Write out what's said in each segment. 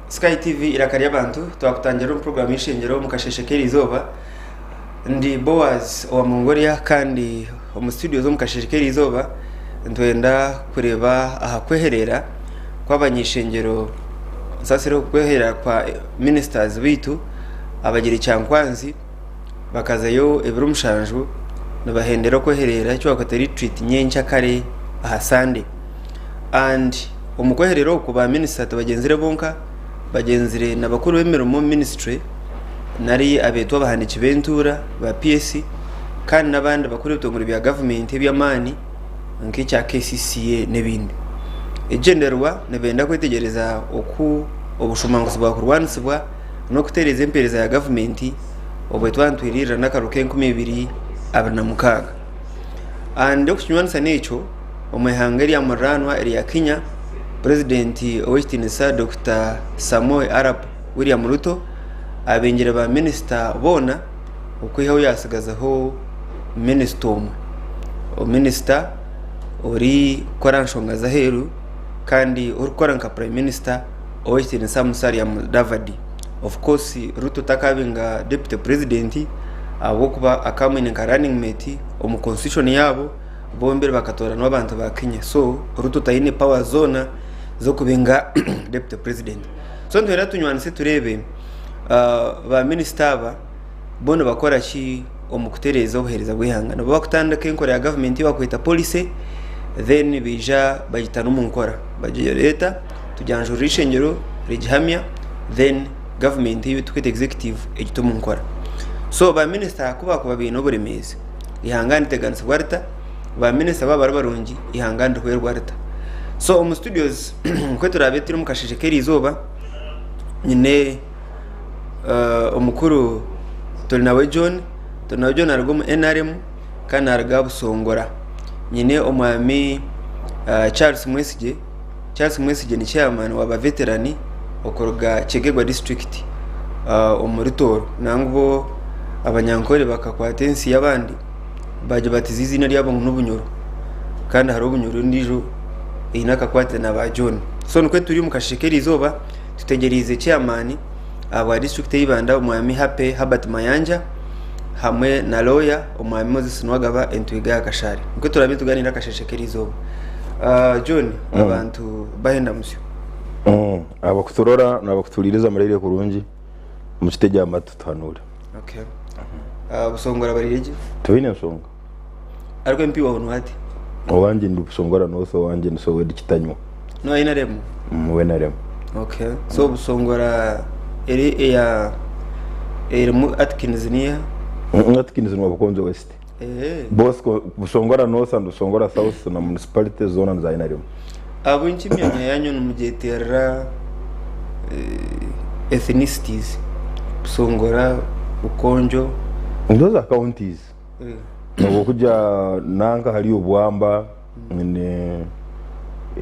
Sky TV Iraka ry'Abantu twakutangirira omu puroguramu y'eishengyero omu kasheeshe k'erizooba. Ndi Boaz owa Mongolia kandi omu studio z'omu kasheeshe k'erizooba nitwenda kureeba aha kwehereera kw'abany'eishengyero nsaasire okwehereera kwa ministers baitu abagira ekyankwanzi bakazayo ebiro mushanju nibahendera okwehereera eki bakweta retreat nyenkyakare aha Sunday. And omu kwehereera oku ba minisita tibagyenzire bonka, bagyenzire na bakuru b'emirimo omu minisitule nari abeetwa abahandiiki b'entuura ba PS kandi n'abandi bakuru b'ebitongore bya gavumenti eby'amaani nk'ekya KCCA n'ebindi. Ekigyendererwa nibenda kwetegyereza oku obushomankuzi bwakurwanisibwa n'okutereeza empeereza ya gavumenti obwe twaba nitwiririra n'akaru k'e2026. And okukinywanisa n'ekyo, Omu ihanga erya muriraanwa erya Kenya, Purezidenti Ow'ekitiinisa Dokita Samoei Arap William Ruto abingire ba minisita boona okwihaho yaatsigazaho minisita omwe. Minisita orikukora aha nshonga z'aheeru kandi orikukora nka Prime Minister Ow'ekitiinisa Musalia Mudavadi. Of course Ruto takaabinga Deputy President ahabw'okuba akaba amwine nka running mate omu constitution yaabo. Bombire bakatoranwa abantu ba Kenya so Ruto tayine power zona zokubinga deputy president so nitwenda tunywanise tureebe uh, ba minisita aba bo nibakora ki omu kutereeza obuheereza bw'eihanga nibo bakutandika enkora ya gavumenti ei bakweta policy then baija bagita n'omu nkora bagireeta tugyanjurira eishengyero rigihamya then gavumenti ei turikweta executive egita omu nkora so ba minisita ku bakuba baine oburemeezi Eihanga niriteganisibwa rita? Ba minisita baaba bari barungi, eihanga nirihwerwa rita? So omu studios nk'oku turaabe turi omu kasheeshe k'eriizooba, nyine omukuru Turinawe John, Turinawe John naaruga omu NRM kandi naaruga Busongora. Nyine omwami Charles Mwesigye, Charles Mwesigye ni chairman wa ba veteran okuruga Kyegegwa district omuri Tooro. Nangwa bo Abanyankore bakakwata ensi y'abandi bagibatiza eiziina ryabo ngu n'Obunyoro kandi hariho Obunyoro endiijo eine akakwate na ba John. So nikwo turi omu kasheeshe k'eriizooba tutegyereize chairman ahabwa disiturikiti y'Ibanda Omwami Happy Herbert Mayanja hamwe na lawyer Omwami Moses Nuwagaba Entwiga ya Kashaari. Nikwo turaabe nitugaaniira akasheeshe k'eriizooba. John, abantu bahenda musyo. Abakuturora n'abakutuhuriiriza muraire kurungi. Mukitegye amatu tuhanuure. Okay. Ah, Busongora bariire gye? Tibaine nshonga. Ariko MP wawe nuha ati? Owangye ndi Busongora North, owangye ni Sowedi Kitanywa. Nuha NRM? Mm, we NRM. Okay. So Busongora eri eya erimu Atkins niya? Mm, Atkins ni wa Bukonjo West. Eh. Both Busongora North and Busongora South na municipality zoona ni za NRM. Ahabw'enki emyanya yaanyu nimugyeterera ethnicities? Busongora, Bukonjo. Those are counties. Nobu okuja nanka hariyo Obwamba in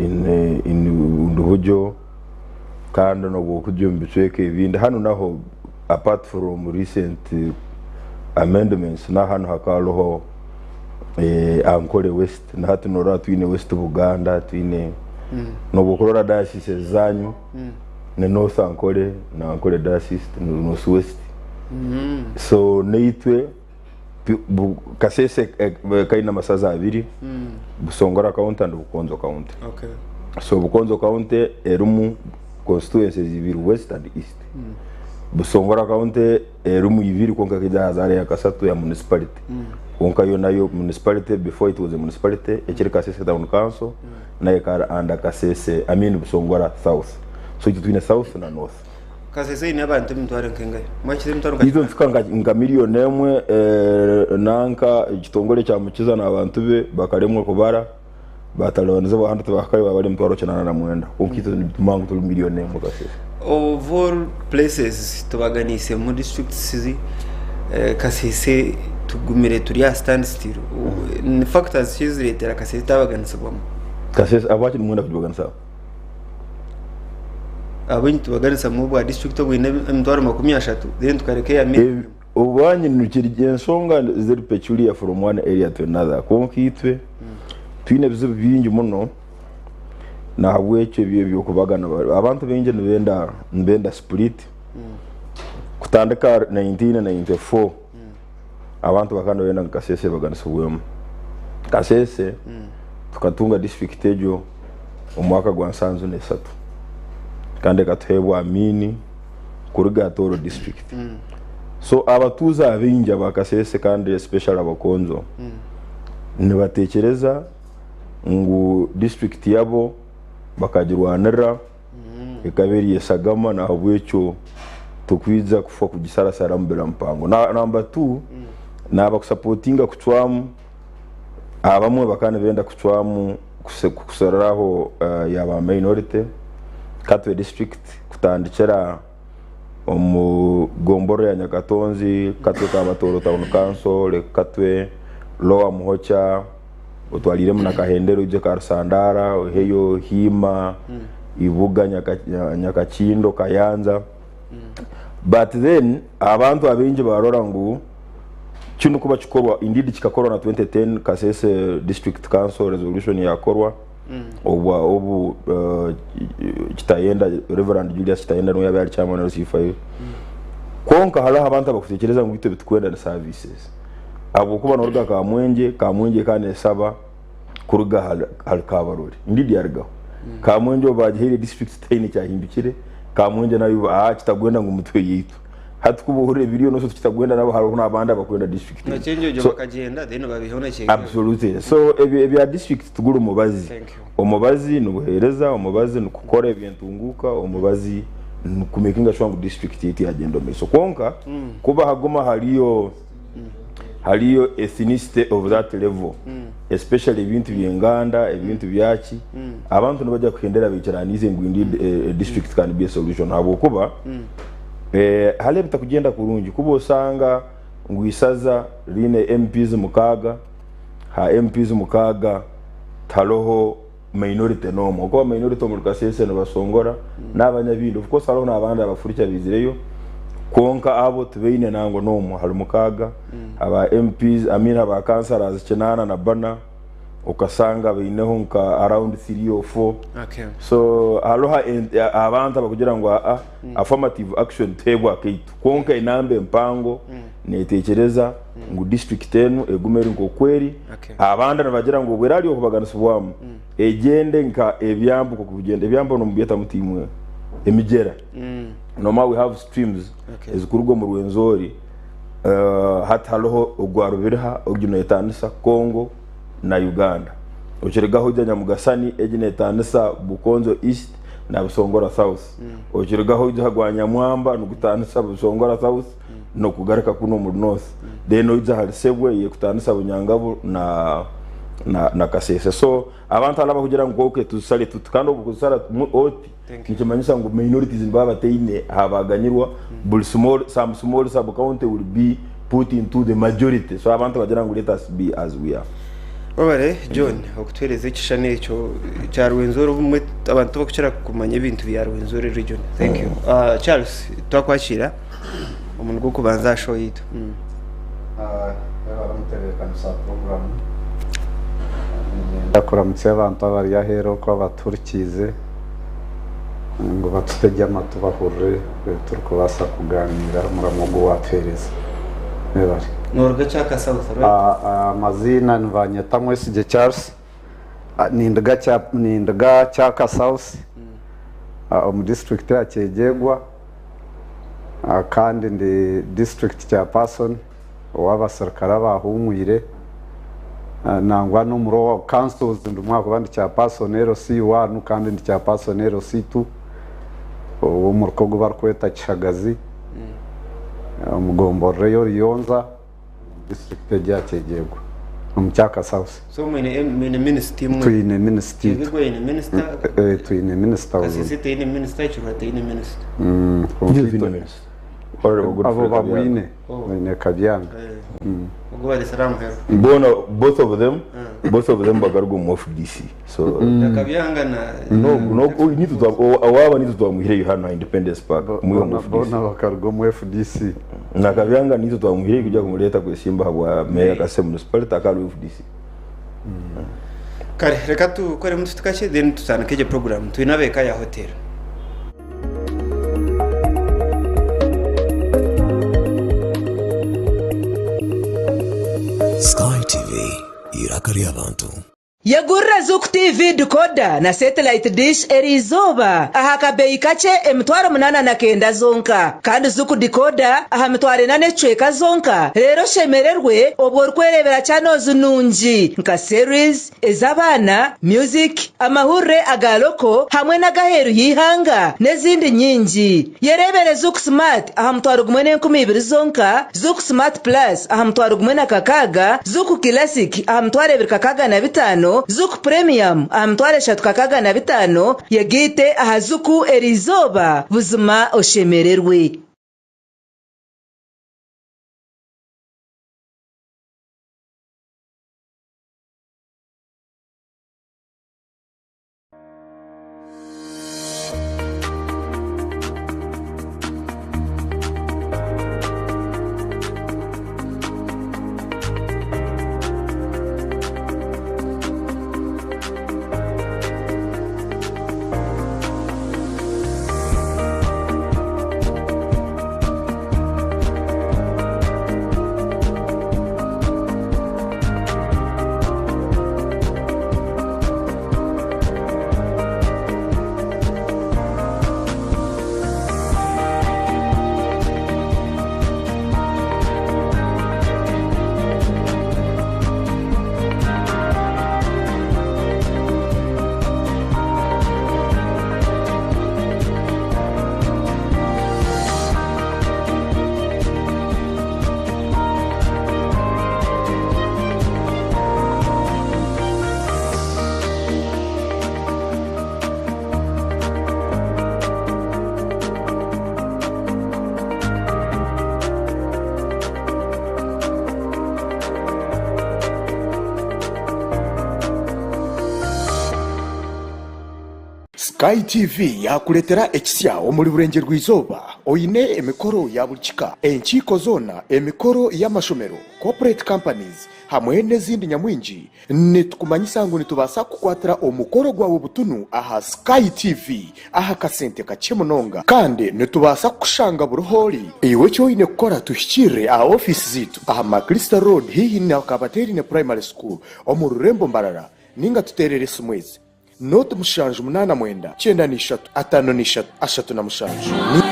in in Nduhujo kandi nobu okuja omu bicweka ebindi hanu naho apart from recent amendments na hanu hakaba hariho Ankole West. Na hati norora twine West Buganda, twine nobu okurora diocese ezanyu ni North Ankole na Ankole diocese North West. So naitwe Kasese kaine amasaza abiri, Busongora County and Bukonzo County. Okay. So Bukonzo County erimu constituencies ibiri West and East. Busongora County erimu ibiri kwonka ekaija haza eya kasatu ya municipality kwonka yo nayo municipality before it was a municipality ekiri Kasese town council nayo ekaba under Kasese I mean Busongora south so itwe twine south na north. Kasese eine abantu emitwaro nkengahi? Mwakiza emitwaro nka Itwe nituhika nka, nka million emwe eh, nanka ekitongore kya Mukiza n'abantu be bakaremwa kubara Batalibaniza ahandi tibahikayo baba bari emitwaro 89 kwonka itwe nituguma ngu turi million emwe Kasese. Of all places tubaganiisemu districts Kasese tugumire turi aha stand still. Ni factors ki ezireetera Kasese etabaganisibwamu? Kasese ahabwaki nimwenda kugibaganisamu? Ahabw'enki tubaganisamu obwa district obwine emitwaro 30 then tukareka eya million? Obwanyu nikiri ensonga ziri peculiar from one area to another kwonka itwe twine ebizibu bingi muno. Nahabwekyo ebyo eby'okubagana abantu baingi nibenda nibenda split kutandika 1994 abantu bakaba nibenda ngu Kasese ebaganisibwemu. Kasese tukatunga district egyo omu mwaka gwa nsanju n'esatu kandi ekatuheebwa Amiini kuruga Tooro district. So abatuuze abaingi aba Kasese kandi especially Abakonjo nibatekyereza ngu district yabo bakagirwanirira ekaba eri eshagama nahabwekyo tokwija kufa kugisarasaramu bila mpango. Number two, nabakusapotinga kucwamu abamwe bakaba nibenda kucwamu kushariraho yaba minority Katwe district kutandikira omu gomborora ya Nyakatonzi, Katwe Kabatoro Town Council, Katwe Lower Muhokya, otwariiremu na Kahendera oije Karusandara, oiheyo Hiima, Ibuga, Nyakakindo, Kayanja. But then abantu abaingi barora ngu kinu kuba kikorwa, indeed kikakorwa na 2010 Kasese District Council resolution yakorwa. Obwa obu Kitayenda, Reverand Julius Kitayenda niwe yabaire ari chairman LC5. Kwonka hariho abantu abakutekyereza ngu itwe ebitukwenda ni services. Ahabw'okuba noruga Kamwengye, Kamwengye ekaba nesaba kuruga ahari Kabarole. Indeed yarugaho. Kamwengye obu bagihaire district tihaine ekyahindukire, Kamwengye nayo kitagwenda ngu mutwe yaitu. Hati ku bohurira ebiriyo noshusha oti kitagwenda nabo hariho n'abandi abakwenda district egyo. Nakyengye So bakagyenda then babihaho Nakyengye. Absolutely. So ebyo ebya district tiguri mubazi. Thank you. Omubazi nibuhereza, omubazi nikukora ebyentunguuka, omubazi nikumakinga sure ngu district yaitu yagyenda omu maisho. Kwonka kuba haguma hariyo hariyo ethnicity of that level especially ebintu by'enganda, ebintu byaki, abantu nibaija kuhendera baikiranize ngu indeed a district can be a solution ahabw'okuba Hariho ebitakugyenda kurungi kuba osanga ngu isaza riine MPs mukaaga, ha MPs mukaaga tihariho minority n'omwe ahakuba minority omuri Kasese nibasongora n'abanyabindi of course hariho n'abandi abafurukye abaizireyo kwonka abo tibaine nangwa n'omwe ahari mukaaga aba MPs I mean aba councillors kinaana na bana. okasanga baineho nka around 3 or 4 Okay. so hariho abantu abakugira ngu aa affirmative action tuheebwe akaitu kwonka enamba empango netekyereza ngu district enu egume eri nk'oku eri. Okay. Abandi nibagira ngu obwo erari okubaganisibwamu egyende nka ebyambu nk'oku bigyenda ebyambu nimubyeta muta imwe emigyera normal we have streams Okay. ezikuruga omu Rwenzori. Hati hariho ogwa Rubiriha ogyo neetaanisa Congo na Uganda. Okirugaho oija Nyamugasani egi neetaanisa Bukonjo East na Busongora South. Okirugaho oija aha gwa Nyamwamba nigutaanisa Busongora South n'okugaruka kunu omuri North. Then oija ahari Sebwe eyekutaanisa Bunyangabu na na Kasese. So abantu hariho abakugira ngu okay tuzisare tuti kandi obu kuzisara oti Thank you. Nikimanyisa ngu minorities nibaba bataine ahabaganyirwa buri small some small sub county will be put into the majority so abantu bagira ngu let us be as we are. Webare John okutuhereza ekishushani ekyo kya Rwenzori obumwe abantu tibakukira kumanya ebintu bya Rwenzori region. Thank you. Charles twakwakira omu gw'okubanza aha show yaitu. Webare omutebeekanisa wa puroguraamu. Niinyenda kuramutsya abantu abari aheeru okwo abatuhurikiize ngu batutegye amatu bahurire ebi turikubaasa kugaaniira aha muramwa ogu waatuheereza. Webare. Nooruga Kyaka South, right? Amaziina nibanyeta Mwesigye Charles. Ninduga Kyaka South omu disiturikiti ya Kyegegwa. Kandi ndi district chairperson ow'abaserukare abaahumwire. Nangwa n'omuri councils ndimu ahakuba ndi chairperson LC1 kandi ndi chairperson LC2 ow'omuruka ogu barikweta Kishagazi omu gomborora ey'Oruyonza omu disiturikiti egi eya Kyegegwa omu Kyaka South. So mwine mwine minisita imwe. Twine minisita itwe. Kyegegwa eine minisita. Twine minisita Kasese buzima. teine minisita, Kiruhura teine minisita. Kwonka Niyo itwe twine minisita. Honorable abo Godfrey Kabyanga. bamwine, Oh. baine Kabyanga. Ogwo baresire aha muheru. Boona both of them both of them bakaruga omu FDC so Na Kabyanga na no no nitwe twa owaaba nitwe twamwihireyo hanu aha Independence Park kumwiha omu Boona FDC. boona bakaruga omu FDC. Na Kabyanga nitwe twamwihireyo kuja kumureeta kwesimba ahabwa meeya Kasese Municipality akaba ari FDC. Kare reka tukoremu tuti kakye then tutandike egyo program twine ab'eka ya hotel. Sky TV, eiraka ry'abantu. Yegurira Zuku TV decoder na satellite dish eriizooba aha kabeeyi kakye 8,900 zonka kandi Zuku decoder aha 4,000 n'ekicweka zonka reero oshemererwe obwo orikwereebera channels nungi nka series, ez'abaana, music, amahurire aga local hamwe n'agaheeru y'eihanga n'ezindi nyingi. Yereebere Zuku Smart aha 1,200 zonka, Zuku Smart Plus aha 1,600, Zuku Classic aha 2,065, Zuku Premium aha 3,065, yegaite aha Zuku eriizooba buzima oshemererwe. Sky TV yaakureetera ekisya omuri Burengyerwa-izooba oine emikoro ya buri kika, enkiiko zoona, emikoro y'amashomero, corporate companies hamwe n'ezindi nyamwingi. Nitukumanyisa ngu nitubaasa kukukwatira omukoro gwawe butunu aha Sky TV aha kasente kakye munonga kandi nitubaasa kukushanga buri h'ori. Iwe eki oine kukora tuhikiirire aha ofiisi zaitu aha Maclister Road haihi na Kabateerine Primary School omu rurembo Mbarara ninga tuteerere esimu ezi. Nooti 7 8 93 53 37. Ni.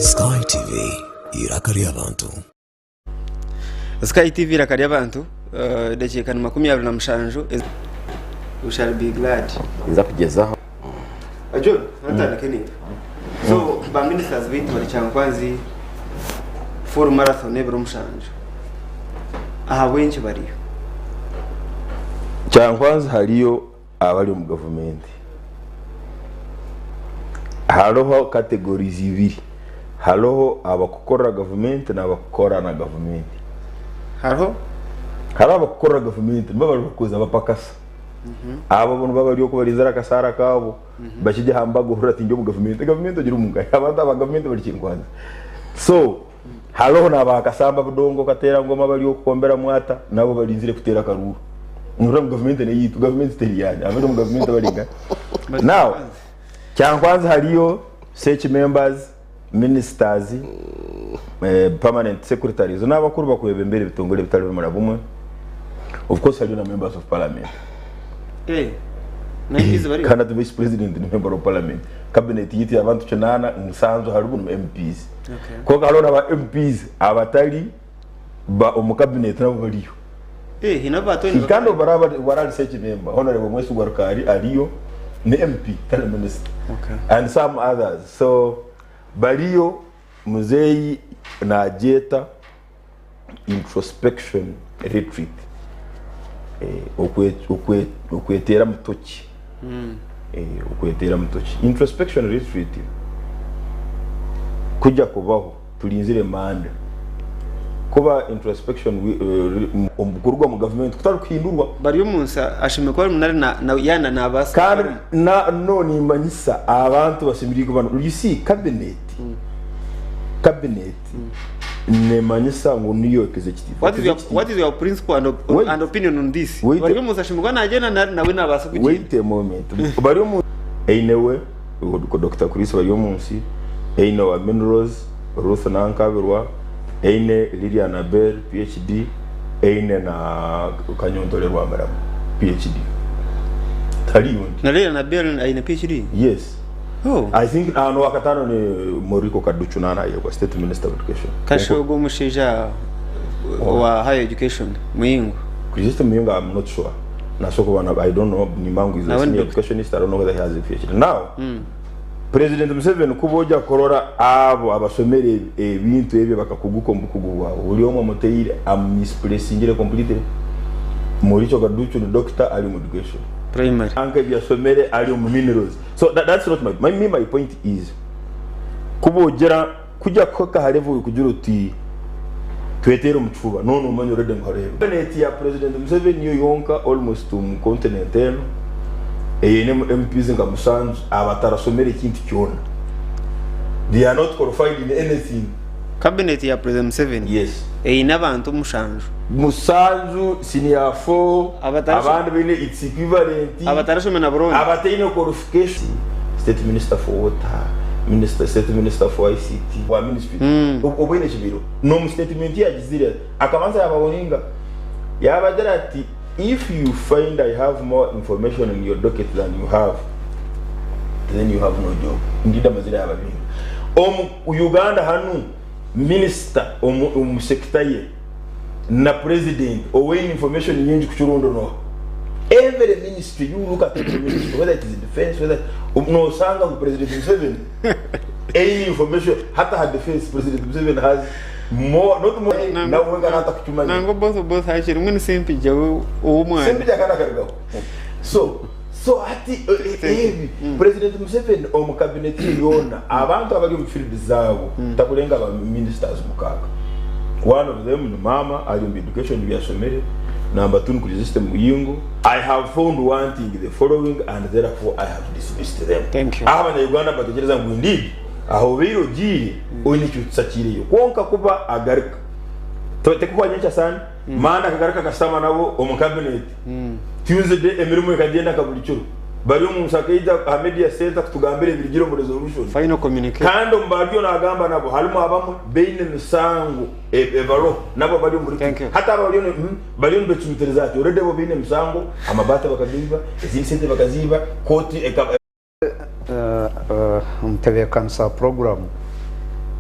Sky TV, eiraka ry'abantu. Sky TV eiraka ry'abantu edakiika ni 27 We shall be glad. Ninza kugyezaho. John, natandike niiwe. So ba ministers baitu bari Kyankwanzi full marathon ebiro mushanju. Ahabw'enki bariyo? Kyankwanzi hariyo abari omu gavumenti. Hariho categories ibiri, hariho abakukorera gavumenti n'abakukora na gavumenti. Hariho? Hariho abakukorera gavumenti nibo barikuza bapakasa. Abo bo nibo bari oku barinzire akasaara kaabo bakijya aha mbaga ohurira ati ndi omu gavumenti. Gavumenti ogiri omu nkahi? Abantu aba gavumenti bari Kyankwanzi. So Hariho n'aba kasamba budongo kateera ngoma bari okukombera mwata nabo barinzire kuteera akaruuru. Nohurira ngu gavumenti n'eyaitu, gavumenti teri yaanyu, abari omu gavumenti bari nkahi? Now, Kyankwanzi hariyo search members, ministers, permanent secretaries n'abakuru bakwebembera ebitongore ebitari bimwe na bimwe. Of course hariyo na members of parliament. Na MPs bariyo? Kandi hati vice president ni member of parliament. Cabinet yaitu y'abantu kinaana, nsanju haribo ni MPs. Kwonka hariho na ba MPs abatari ba omu cabinet nabo bariyo. Eh, haine abu baatwine Kandi obu baraba bari ahari search member, Honorable Mwesigwa Rukaari ariyo ni MP tari minister. And some others. So bariyo muzeeyi nagyeta introspection retreat. Okweteera mutoki. Okweteera mutoki. Introspection retreat kujya kubaho turinzire manda. Kuba introspection kuruga omu gavumenti kutari kuhindurwa. Baryomunsi ashemereire kuba arimu nari yaana nabaasa kuba Kandi arimu. na no nimanyisa abantu bashemereire kuba you see cabinet cabinet nemanyisa ngu niyo executive. What is your, Executive. what is your principle and, op Wait. and opinion on this? Wait. Baryomunsi ashemereire kuba nagyenda nari nawe nabaasa kugyenda. Wait a moment. Baryomunsi eine we Dokita Chris Baryomunsi, eine owa Minerals Ruth Nankabirwa, eine Lilian Aber, PhD, eine na Kanyontore Rwamirama, PhD. Tihariyo ondi. Na Lilian Aber aine PhD? Yes. Oh. I think aha n'owakataano ni Morico Kaducu naaba naayebwa State Minister of Education. Kashi ogwo omushaija owa higher education Muyingo. Christ Muyingo I'm not sure. Nasobola kuba na I don't know nimba ngu is a Nawe ni senior doctor. educationist I don't know whether he has a PhD. Now President Museveni kuba oja kurora abo abasomere ebintu ebyo bakakuguka omu bukugu bwabo buri omwe amuteire amu misplacingire completely. Muricho Kaducu ni doctor ari omu education. Primary. Anka ebyasomere ari omu minerals. So that, that's not my, my, me my point is kuba ogira kujya kuhika aha level kugira oti tweteere omu kifuba no nomanya already ngu hariho Cabinet ya President Museveni niyo yonka almost omu continent eno eine MPs nka mushanju abatarasomere ekintu kyona. They are not qualified in anything. Cabinet ya President Museveni Yes. eine abantu mushanju. Mushanju, senior 4, Abatarasho- abandi baine its equivalent. Abatarashome na burungi. Abataine qualification. State Minister for Water, Minister, State Minister for ICT, wa ministry. Obwine ekibiro. N'omu statement yagizire akabanza yabawoninga yabagira ati if you find I have more information in your docket than you have then you have no job. Indeed amazire yababinga. Omu Uganda hanu minister omu, omu sector ye na president oweine information nyingi kukira ondi noha? Every ministry you look at every ministry whether it is defense whether nosanga ngu president Museveni eine information hati aha defense president Museveni has more not more nawe wenka natakukimanya. Nangwa both both hakiri mbwenu Ssempijja we ow'omwana. Ssempijja kandi akarugaho so so hati ebi president Museveni omu cabinet ye yoona abantu abari omu field zaabo takurenga ba ministers mukaaga. One of them ni maama ari omu education ebyashomire, number two ni Chrysostom Muyingo. I have found wanting the following and therefore I have dismissed them. Thank you. Aho abanya-Uganda nibatekyereza ngu indeed aho obaire ogiire oine eki otusakiireyo. Kwonka kuba agaruka, tekuhwa nyenkya Sunday, Monday akagaruka akashutama nabo omu cabinet. Tuesday emirimo ekagyenda nka buri kiro. Baryomunsi akaija aha media centre kutugambira ebirugire omu resolution. Final communique. Kandi omu bariyo nagamba nabo harimu abamwe baine emisango ebariho nabo bari omuri Thank you. hati aba bariyo bariyo nibecumitiriza ati already bo baine emisango amabaati bakagaiba ezindi sente bakaziiba kooti ekaba Omutebeekanisa wa puroguraamu,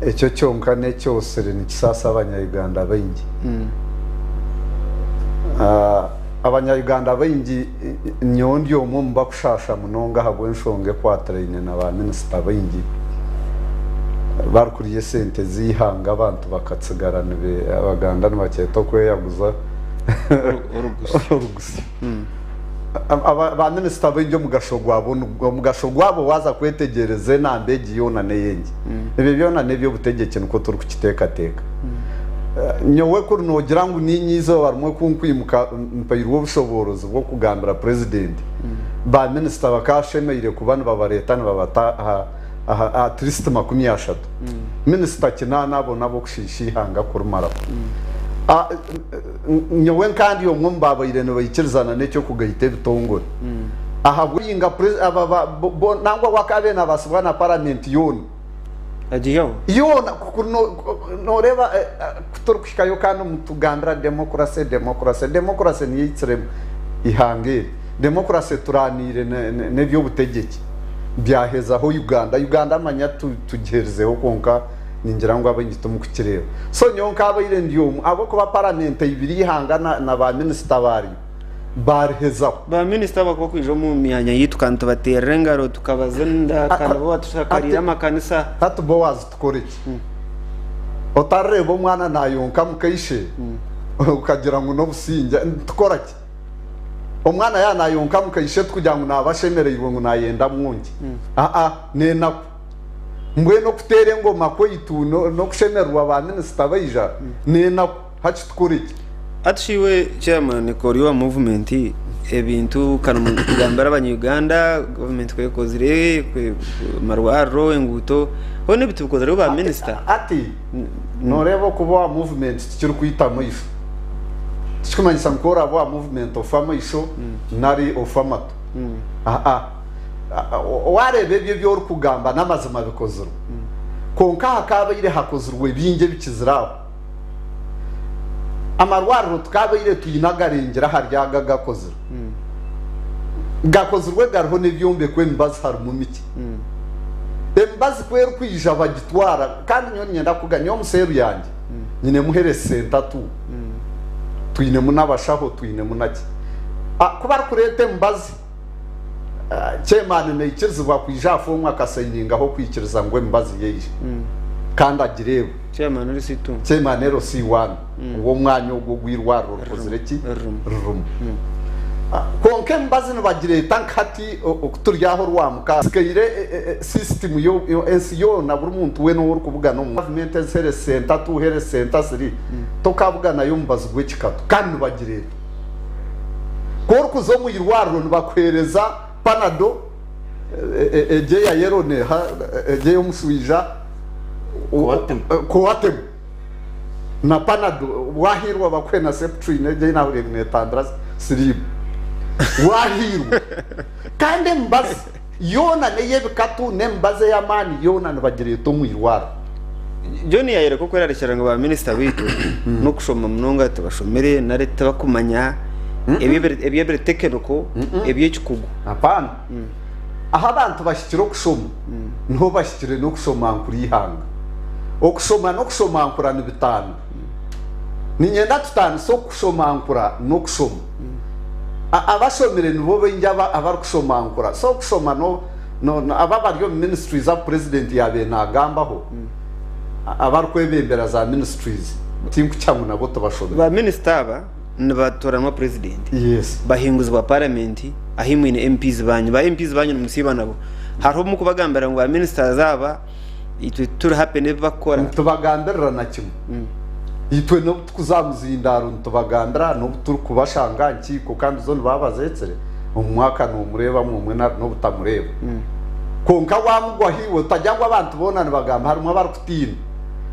Ekyo kyonka n'ekyosire nikisaasa Abanya-Uganda baingi. Abanya-Uganda baingi nyowe ndi omwe omu bakushaasha munonga ahabw'enshonga ekwatiraine na ba minisita baingi barikurya esente z'eihanga abantu bakatsigara Abaganda nibakyeta okweyaguza orugusyo. Ba minisita baingi omugasho gwabo omugasho gwabo waaza kwetegyereza enamba egi yoona n'eyengi. Ebyo byona n'eby'obutegyeki nikwo turikukiteekateeka. Nyowe kuri noogira ngu niinye eizooba rimwe ku nkwimuka mpairwe obushoboorozi bw'okugambira purezidenti, ba minisita bakaashemereire kuba nibabareeta nibabata aha aha at least 30. Minisita kinaana abo n'ab'okushiisha eihanga kurimaraho. Nyowe nka ndi omwe omu baabaire nibaikirizana n'eky'okugaita ebitongore. Ahabw'oyinga nangwa wakaabaire naabaasibwa na paramenti yoona. Agiihaho? Yoona nooreeba ku turikuhikayo kandi nitugambira demokurase, demokurase, demokurase niyo eitsire eihanga eri. Demokurase turaaniire n'eby'obutegyeki byahezaho Uganda. Uganda manya tugiherizeho kwonka Ningira ngu abaingi timukukireeba. So nyowe nkaabaire ndi omwe ahabw'okuba paramenti eibire eihanga na ba minisita baaryo baarihezaho. Ba minisita abakuba kwija omu myanya yaitu kandi tubateerera engaro tukabazinira kandi bo batushakariire amakanisa. Hati Boaz tukore ki? Otarireeba omwana naayonka mukaishe okagira ngu n'obusingye. Nitukora ki? Omwana yaaba naayonka mukaishe tikugira ngu naaba ashemereirwe ngu naayenda amwonkye. Aa, n'enaku. Mbwenu okuteera engoma kwaitu n'okushemererwa ba minisita baija n'enaku. Hati tukore ki? Hati shi iwe chairman ka ori owa movement ebintu kugambira abanya Uganda government ku ekozire amarwariro, enguuto hoona ebi tibikozirwe ba minisita? Hati noreeba okuba owa movement tikirikwita amaisho. Tikikumanyisa ngu ku oraabe owa movement ofe amaisho nari ofe amatu. Aa. Waareeba ebyo ebi orikugamba n'amazima bikozirwe. Kwonka hakaabaire hakozirwe bingi ebikizire aho. Amarwariro tukaabaire twine agarengire ahari ago agakozirwe. Gakozirwe gariho n'ebyombeko emibazi harimu mikye. Emibazi ku erikwija bagitwara kandi nyowe niinyenda kukuga nyowe omu seeru yangye nyinemu health centre tu. Twinemu n'abashaho twinemu naki. Ku barikureeta emibazi Chairman naikirizibwa kwija aha foomu akasayiningaho okwikiriza ngu emibazi yaija kandi agireebe. Chairman LC2. Chairman LC1 ow'omwanya ogwo ogw'eirwariro rikozire ki? Ririmu. Ririmu. Kwonka emibazi nibagireeta nka hati oku turi aha Orwamukaaga hasigaire system ensi yoona buri muntu weena ou orikubugana omu gavumenti ezi health centre 2, health centre 3 tokabuganayo omubazi gw'ekikatu kandi nibagireeta. Ku orikuza omu irwariro nibakuheereza panado egyo eya yellow neeha egyo ey'omushwija Coartem na panado wahiirwa bakuhe na septrin egyo ei naahuriire ngu neetambira siriimu wahiirwa kandi emibazi yoona n'ey'ebikatu n'emibazi ey'amaani yoona nibagireeta omu irwariro. John yayoreka okwerarikirira ngu ba minisita baitu n'okushoma munonga tibashomire nari tibakumanya eby'ebiri tekiniko eby'ekikugu. Apaana. Ahu abantu bahikire okushoma niho bahikire n'okushomankura eihanga. Okushoma n'okushomankura nibitaana. Niinyenda tutaanise okushomankura n'okushoma. Abashomire nibo baingi abarikushomankura. So okushoma no. Abo abari omu ministries abu president yaabaire naagambaho, abarikwebembera za ministries, tinkukya ngu nabo tibashomire. Ba minisita aba nibatoranwa president, Yes. bahinguzibwa parliament ahi mwine MPs banyu. Ba MPs banyu nimusiiba nabo. Hariho obu murikubagambira ngu ba ministers aba itwe tituri happy n'ebi barikukora? Nitubagambirira na kimwe. Itwe n'obu turikuza aha muzindaaro nitubagambira, n'obu turikubashanga aha nkiiko kandi zo nibaba bazeetsire, omu mwaka noomureebamu omwe nari n'obutamureeba. Kwonka waamugwaho iwe, otagira ngu abantu boona nibagamba, harimu abarikutiina,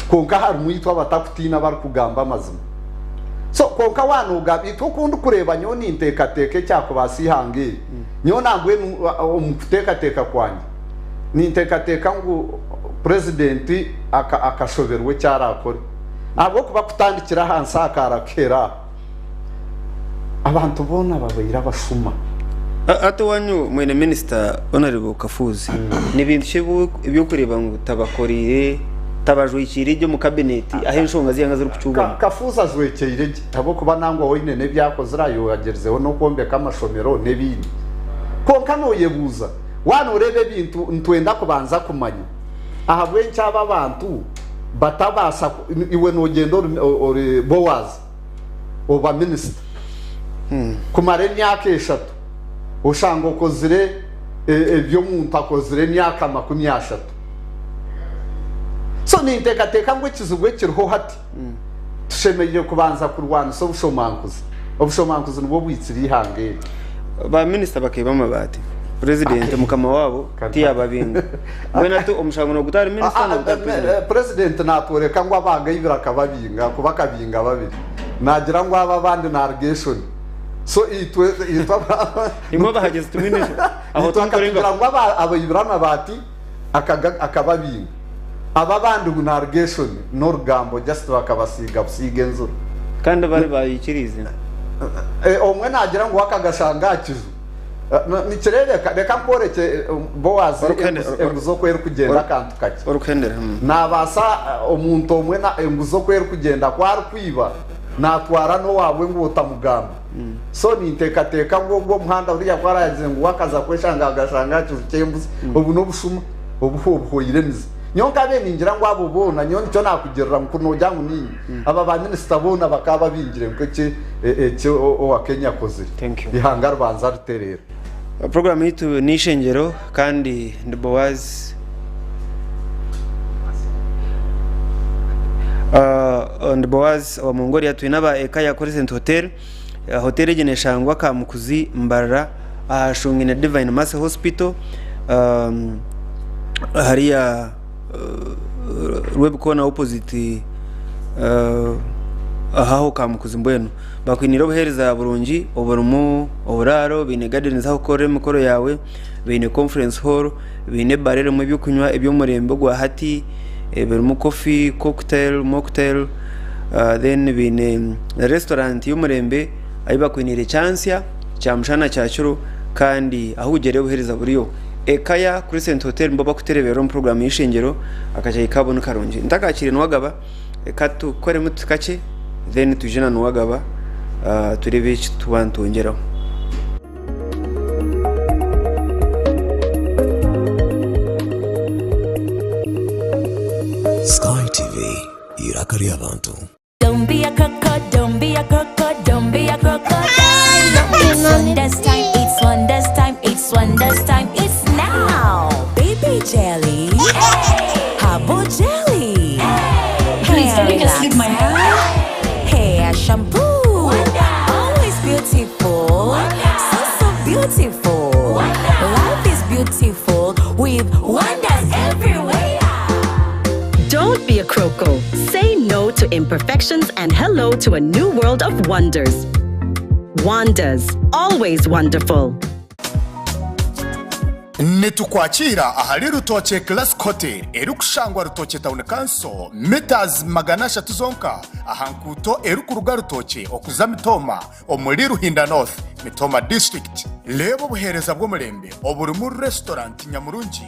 kwonka harimu itwe abatakutiina abarikugamba amazima. So kwonka waaba noogamba, itwe oku ndikureeba nyowe ninteekateeka ekyakubaasa eihanga eri, nyowe nambwenu omu kuteekateeka kwangye, Ninteekateeka ngu Purezidenti akashoberwa eki araakore ahabw'okuba kutandikira ahansi aha akaara kuhera aha, abantu boona babaire abashuma. Hati owanyu mwine minisita Honourable Kafuuzi, ni bintu ki ebi orikureeba ngu tabakoreire, tabajwekiire gye omu kabineti ahu enshonga z'eihanga zirikucuubwamu? Kafuuzi ajwekyeire gye ahabw'okuba nangwa hoine n'ebi akozire agyerizeho n'okwombeka amashomero n'ebindi. Kwonka nooyebuuza Waaba nooreeba ebintu, nitwenda kubanza kumanya ahabw'enki abo abantu batabaasa. Iwe noogyenda ori Boazi oba minisita kumara emyaka eshatu, oshanga okozire ebi omuntu akozire emyaka 30. So ninteekateeka ngu ekizibu ekiriho hati, tushemereire kubanza kurwanisa obushomankuzi. Obushomankuzi nibwo bwitsire eihanga eri. Ba minisita bakaiba amabaati, purezidenti mukama waabo tiyababinga. Mbwenu hati omushango noguta ahari minisita noguta ahari purezidenti? Purezidenti natworeka ngu abaagaibire akababinga ahakuba akabinga babiri. Nagira ngu abo abandi naruga eshoni. So itwe itwe Imwe abahagizi timwine eshoni? Aho itwe timukorenga akatugira ngu abaibire amabaati akababinga. Abo abandi ngu naruga eshoni n'orugambo just bakabasiiga busiiga enzura. Kandi bari baikiriize. Omwe nagira ngu akagashanga aha kiju. Nikireebeka, reka nkworekye Boazi enguzi oku erikugyenda akantu kakye. Orikuhendera. Naabaasa omuntu omwe enguzi oku erikugyenda ku arikwiba naatwara n'owaabwe ngu otamugamba. So ninteekateeka ngu ogwo omuhanda buriya ku araagize ngu we akaza kweshanga agashanga aha kiju ky'embuzi, obu n'obushuma obuhwaire emizi. Nyowe nkabaire ningira ngu abo boona, nyowe nikyo naakugirira ngu kuri noogira ngu niinye, aba ba minisita boona bakaba babingire nk'eki eki owa Kenya akozire. Thank you. Eihanga ribanza ritereera. Puroguraamu yaitu n'eishengyero kandi ndi Boaz. Ndi Boaz owa Mongolia twine aba Ekaya Crescent Hotel. Hotel egi neshangwa Kamukuzi Mbarara ahashungi na Divine Mercy Hospital hariya Rwebikoona opposite aho Kamukuzi mbwenu. Bakwiniire obuheereza burungi oburimu oburaaro, baine gardens ahu orikukorera emikoro yaawe, baine conference hall, baine ebaara erimu ebyokunywa eby'omurembe ogwa hati ebirimu coffee, cocktail, mocktail then baine restaurant y'omurembe ahu bakwiniire kyantsya, kyamushana, kyakiro kandi ahu ogyera obuheereza buriyo. Ekaya Crescent Hotel nibo bakutereberera omu puroguraamu y'eishengyero akakyayi kaabo ni karungi. Ntakakiire Nuwagaba reka tukoremu kakye then twije na Nuwagaba tureebe eki tuba nitwongyeraho. Sky TV, eiraka ry'abantu. Don't be a croco, don't be a croco, don't be a crocodile. It's wonders time, it's wonders time, it's wonders time, it's now. Baby jelly, herbal jelly, Please, hair can you just leave my relaxer, hair shampoo. Always beautiful, so so beautiful. Life is beautiful with wonders everywhere. Don't be a croco. Say no to imperfections and hello to a new world of wonders. Wonders, always wonderful. Nitukwakiira ahari Rutookye Classic Hotel erikushangwa Rutookye Town Council, metres 300 zonka aha nkuuto erikuruga Rutookye okuza Mitooma omuri Ruhinda North, Mitooma District. Reeba obuheereza bw'omurembe oburimu restaurant nyamurungi,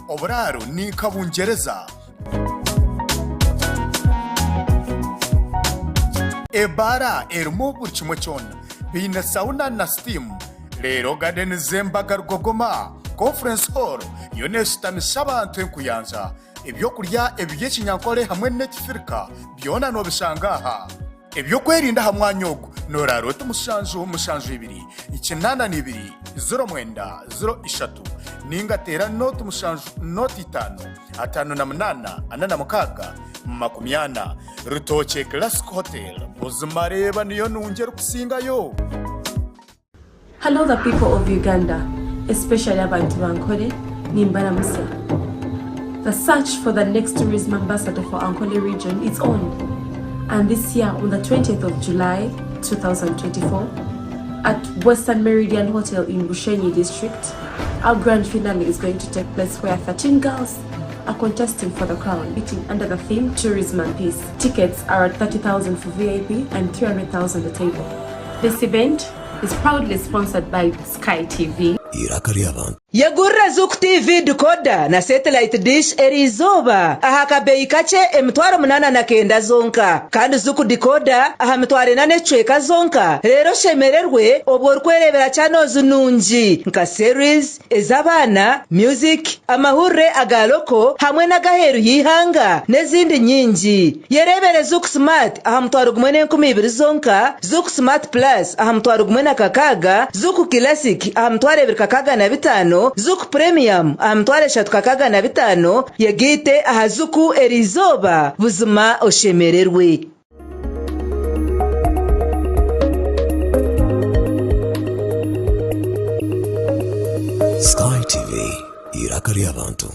oburaaro ni nka Bungyereza, Ebaara erimu buri kimwe kyona. Baine sauna na steam. Reero gardens z'embaga rugogoma, conference hall yo neshutamisa abantu enkuyanja. Ebyokurya eby'ekinyankore hamwe n'ekifirika byona nobishanga aha. Eby'okwerinda aha mwanya ogu nooraara oti mushanju mushanju ibiri 82 09 03 ninga teera nooti mushanju nooti itaano 58 46 40. Rutookye Classic Hotel buzima reeba niyo nungi erikusingayo! Hello the people of Uganda especially abantu ba Ankole nimbaramutsya. The search for the next tourism ambassador for Ankole region is on and this year on the 20th of July 2024 at Western Meridian Hotel in Bushenyi district our grand finale is going to take place where 13 girls are contesting for the crown beating under the theme tourism and peace. Tickets are at 30,000 for VIP and 300,000 a table. This event is proudly sponsored by Sky TV. Eiraka ry'abantu. Yegurira Zuku TV decoder na satellite dish eriizooba aha kabeeyi kakye 8900 zonka. Kandi Zuku decoder aha 4,000 n'ekicweka zonka reero oshemererwe obwo orikwereebera channels nungi nka series, ez'abaana, music, amahurire aga loko hamwe n'ag'aheeru y'eihanga n'ezindi nyingi. Yereebere Zuku Smart aha 10,000 zonka, Zuku Smart Plus aha 1,600, Zuku Classic aha 2,605, Zuku Premium aha 3,605, yegaite aha Zuku eriizooba buzima oshemererwe. Sky TV, eiraka ry'abantu.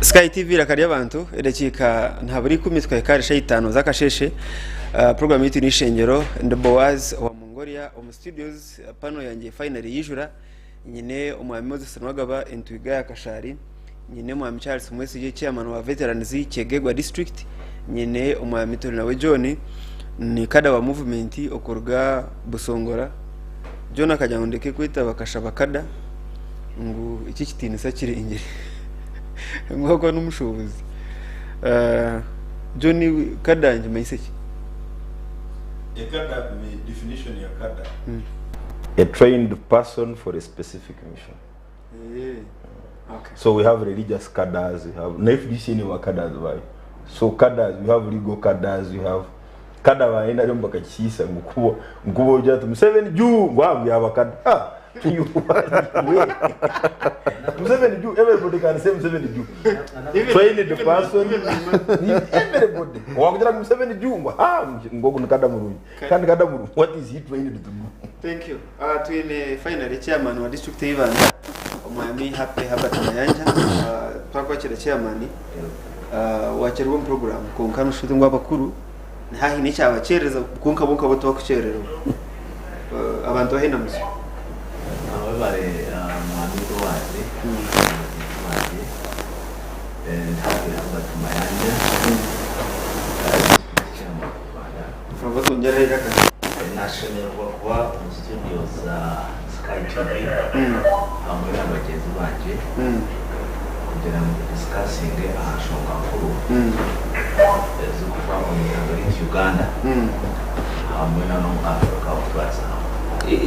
Sky TV iraka ry'abantu edakiika ntabura ikumi tukahika ahari shaaha itaano z'akasheeshe uh, program yaitu n'eishengero ndi Boaz owa Mongolia omu studios pano yangye finally yijura nyine omwami Moses Nwagaba entwiga ya Kashaari Nyine Omwami Charles Mwesigye Chairman wa Veterans Kyegegwa District, nyine Omwami Turinawe John ni kada wa movement okuruga Busongora. John akagira ngu ndeke kweta bakashaba kada ngu eki ekitiinisa kirengire ngu ahabw'okuba n'omushuubuzi. John kada nikimanyisa ki? Ekada ni definition ya kada. A trained person for a specific mission. So we have religious cadres, we have na FDC ni ba cadres bayo. So cadres, we have legal cadres, we have kada ba NRM bakakisiisa ngu kuba ngu kuba ogira ati Museveni juu ngu aho yaba kada. Ah, Museveni juu everybody can say Museveni juu trained person everybody wakugira ngu Museveni juu ngu ha ngu ogu ni kada murungi kandi kada murungi what is he trained to do? Thank you. Twine finally chairman wa district ya Ibanda omwami Happy Herbert Mayanja. Twakwakira chairman wakyererwa omu program kwonka noshuusha oti ngu abakuru nihaine ekyabakyerereza kwonka bo nkabo tibakukyerererwa. Abantu bahe enamutsyo. Webare mwami Boaz na bagyenzi bangye. Ndi Happy Herbert Mayanja, District Chairman Ibanda. Nashemererwa kuba omu studio za Sky TV hamwe na bagyenzi bangye kugira ngu tu discussinge aha nshonga nkuru ezirikufa omu ihanga ryaitu Uganda hamwe na n'omu Africa okutwariza hamwe.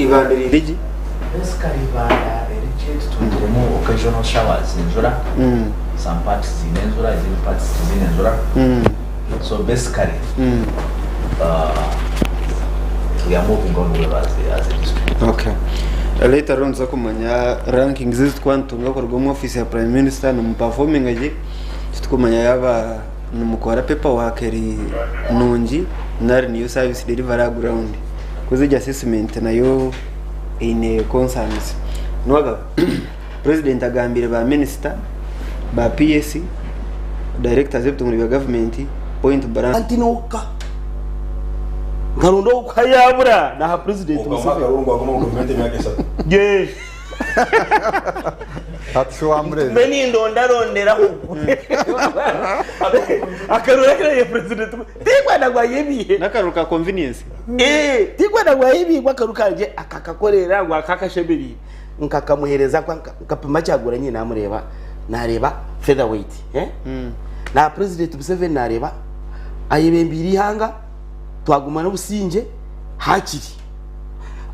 Ibanda eriri gye? Basically Ibanda eri gye tutungiremu occasional showers enjura, some parts ziine enjura ezindi parts tiziine njura. So basically we are moving on well as a, as a district. Okay. Later on tuza kumanya rankings ezi tukuba nitutunga kuruga omu office ya Prime Minister nimuperforminga gye titukumanya yaaba nimukora paper work eri nungi nari niyo service delivery aha ground coz egyo assessment nayo eine concerns. Nuwagaba President agambiire ba minister, ba PS, directors b'ebitongore bya gavumenti point blank. Anti noka nkaronda ow'okuha yaabura naaha Purezidenti Okamuha Museveni. akaruru ngu agume omu gavumenti emyaka eshatu. Yee. Hati shi wamureeba. Mbe nindondaronderaho akaruru aku naahaire Purezidenti Tinkwenda ngu ayebihe. N'akaruru ka convenience. Ee, tinkwenda ngu ayebihe ngu akaruru kangye akakakorera ngu aka akashemereire. Nkakamuheereza nkapima Kyagulanyi namureeba nareeba featherweight eh? Na President Museveni nareeba ayebembeire eihanga twaguma n'obusingye hakiri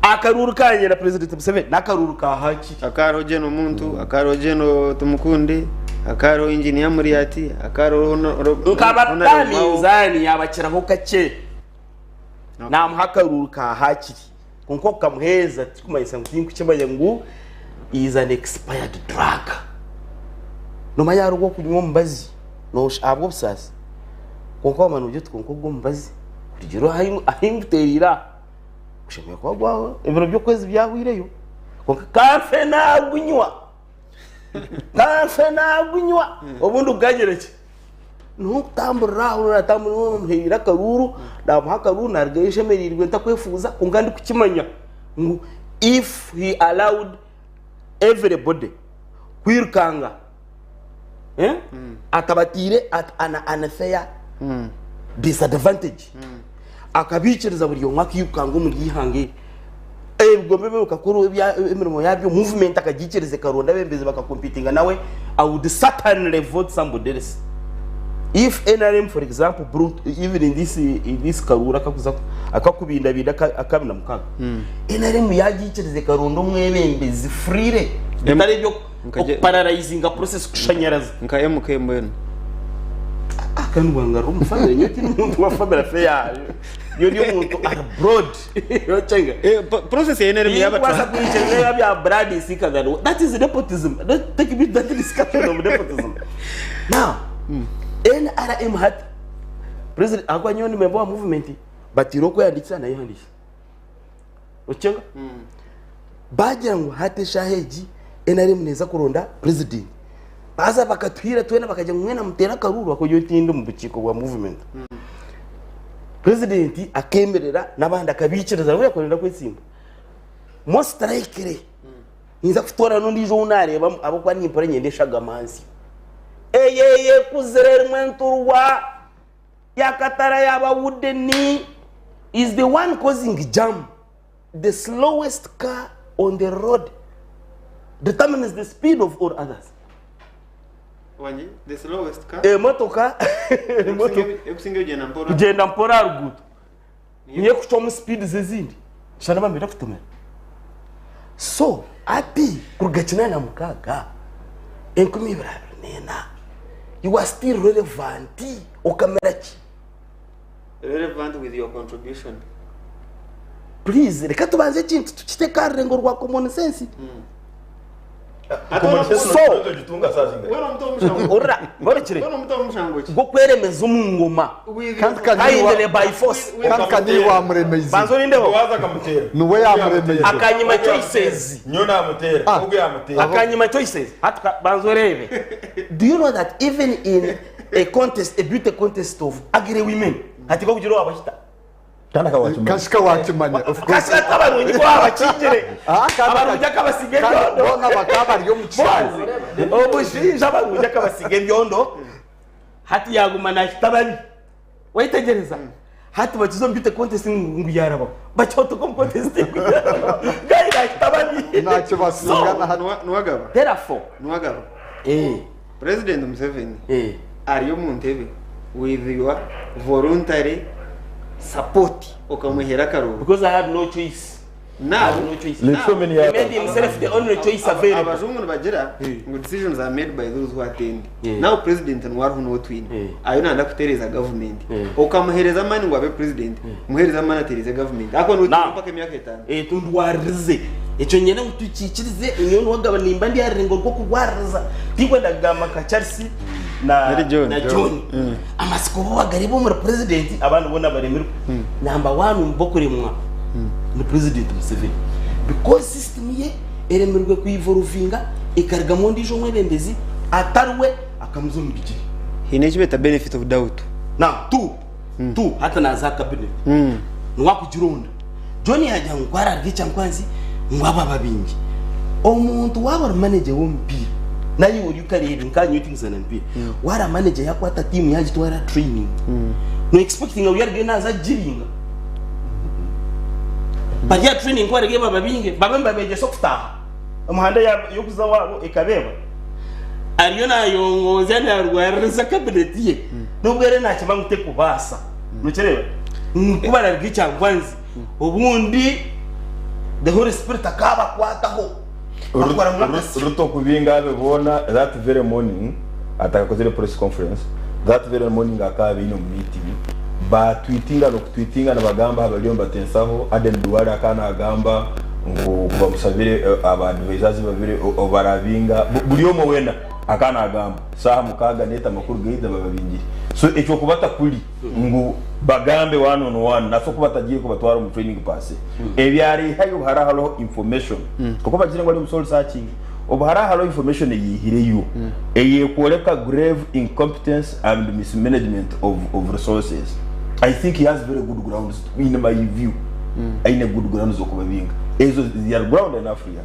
akaruuru kangye na President Museveni n'akaruuru ka hakiri. Hakaba hariho Gen Omuntu, hakaba hariho Gen Tumukunde, hakaba hariho Engineer Muriati, hakaba hariho Honorable Nkabata Mao. minzaani yabakiraho kakye namuha akaruuru ka hakiri. Kwonka okukamuheereza tikikumanyisa ngu tinkukimanya ngu is an expired drug. Nomanya hariho okunywa omubazi ahabw'obusaasi kwonka wamanya nogira oti kwonka ogu omubazi kurugiirira ahu nguteereire aha gushemereire kuba gwa ebiro by'okwezi byahweireyo kwonka kanfe naagunywa, kanfe naagunywa obundi gukagira ki? Niho nkutamburira aho natamburira omuhaire akaruuru, namuha akaruuru narugayo nshemereirwe ntakwefuuza kwonka ndikukimanya ngu if he allowed everybody kwirukanga atabataire at an unfair disadvantage akabaikiriza buri omwe akairukanga omuri eihanga eri ebigombe ebyo bikakora emirimo yabyo movement akagiikiriza ekaronda abebembezi bakakompitinga nawe I would certainly vote somebody else if NRM for example brought even in this in this karuuru akakuza akakubindabinda akabina mukaaga NRM yagiikiriza ekaronda omwebembezi freely bitari ebyo okupararayizinga process kushanyaraza Nka MK mbwenu. Kandi wangarura omu family nyowe tindi muntu wa family affair nyowe ndi omuntu ari broad Okyenga? Eh, process ya NRM yaba Tinkubaasa kwikiriza ebya blood is thicker than water. That is nepotism. Don't take me to that discussion of nepotism. Now, NRM hati president ahakuba nyowe ndi member wa movement batiire okweyandikisa nayehandiikisa. Okyenga? Baagira ngu hati eshaaha egi NRM neeza kuronda president. Baaza bakatuhiira twena bakagira ngu mwena muteere akaruuru ahakuba nyowe tindi omu bukiiko bwa movement. President akemerera n'abandi akabaikiriza ngu yakwenda kwetsimba. Most likely ninza kutoorana ondiijo ou naareebamu ahabw'okuba nimpurira niinyenda eshagama nsya. Eyo eyekuzire erimu enturwa yakatara yaaba wooden is the one causing jam. The slowest car on the road determines the speed of all others. Wangi, the slowest car. Emotoka Ekusinga kugyenda mpora. Kugyenda mpora aha ruguuto niyo ekucwamu speed z'ezindi. Shana bambe kutumira. So hati kuruga 86 2024 you are still relevant okamera ki? Relevant with your contribution. Please reka tubanze ekintu tukiteeke aha rurengo rwa common sense. So, Orra, borekire gw'okweremeza omu ngoma Kandi kaniwa- ayendere by force. Kandi kaniwe wamuremeize. Banza orindeho. Niwe yamuremeize. Akanyima choices. Nyo namutera. Ogu yamutera. Akanyima choices. Hati banza oreebe. Do you know that even in a contest, a beauty contest of ugly women, hati kokugira owabahita. Kandi akawakimanya. Kashika wakimanya of course. Kashika abarungi ko babakingire. Ah, kandi Abarungi akabasiga kandi ebyondo. Bona bakaba bari omu kishaayi. Omushaija abarungi akabasiga ebyondo. Hati yaguma nahita babi. Waitegereza? Hati bakiza omu beauty contest ngu yarabaho. Bakyotoka omu contest ngu yarabaho. Gayi nahita babi. Ntacyo basingana hano. Nuwagaba. Therefore. Nuwagaba. Eh. President Museveni. Eh. Ari omu ntebe with your voluntary support okamuhera akaruru. Because I had no choice. Now, I had no choice. Like so many He others. made himself the only choice available. Abazungu nibagira ngu decisions are made by those who attend. Yeah. Now president niwe niwe twine. Yeah. Ayo nanda kutereza government. Yeah. Okamuhereza amani ngu abe president. Muhereza amani atereze government. Ako niwe Now. twine mpaka emyaka etaano. Eh, tundwarize ekyo nyene ngu tukikirize nyowe niwagaba nimba ndi aha rurengo rw'okurwaririza tinkwenda kugamba nka Charles na Nari John. na John amasiko bo bagareba omuri president abandi boona baremirwe number one omu bokuremwa ni president Museveni because system ye eremirwe kuyivoluvinga ekarugamu ondiijo omwebembezi atari we akamuza omu bigyere. Hiine eki beeta benefit of doubt. Now two two hati naza aha cabinet niwakugironda John yagira ngu kwararya ekyankwanzi ngu aba babingi omuntu waaba ori manager w'omupiira naye ori okareeba nka nyowe tinkuzaana mupiira waara manager yakwata tiimu yagitwara training no expecting ngu yarugayo naaza kugiringa bari aha training ku barikureeba bababinge babe nibabegyesa okutaaha omuhanda y'okuza owaabo ekabeeba ariyo nayongoza narwaririza cabinet ye nobwo ere nakimanya ngu tekubaasa nokireeba ngu bararya ekyankwanzi obundi the holy spirit akabakwataho akora ngu Ruto kubinga abe boona that very morning atakakozire press conference that very morning akaba aine omu meeting batwitinga n'okutwitinga nibagamba aha bariyo nibatensaho Aden Duale akaba nagamba ngu kubamusabire aba advisors babiri obarabinga buri omwe weena akaba nagamba saaha mukaaga n'eta amakuru gaija bababingire so ekyo kuba takuri ngu bagambe one on one naso kuba batagiye kubatwara omu training pass ebyarehayo hara hariho information kuko bagire ngu ari omu soul searching obu hara hariho information eyihireyo eyekworeka grave incompetence and mismanagement of resources. I think he has very good grounds in my view. Aine good grounds okubabinga ezo they are ground enough really.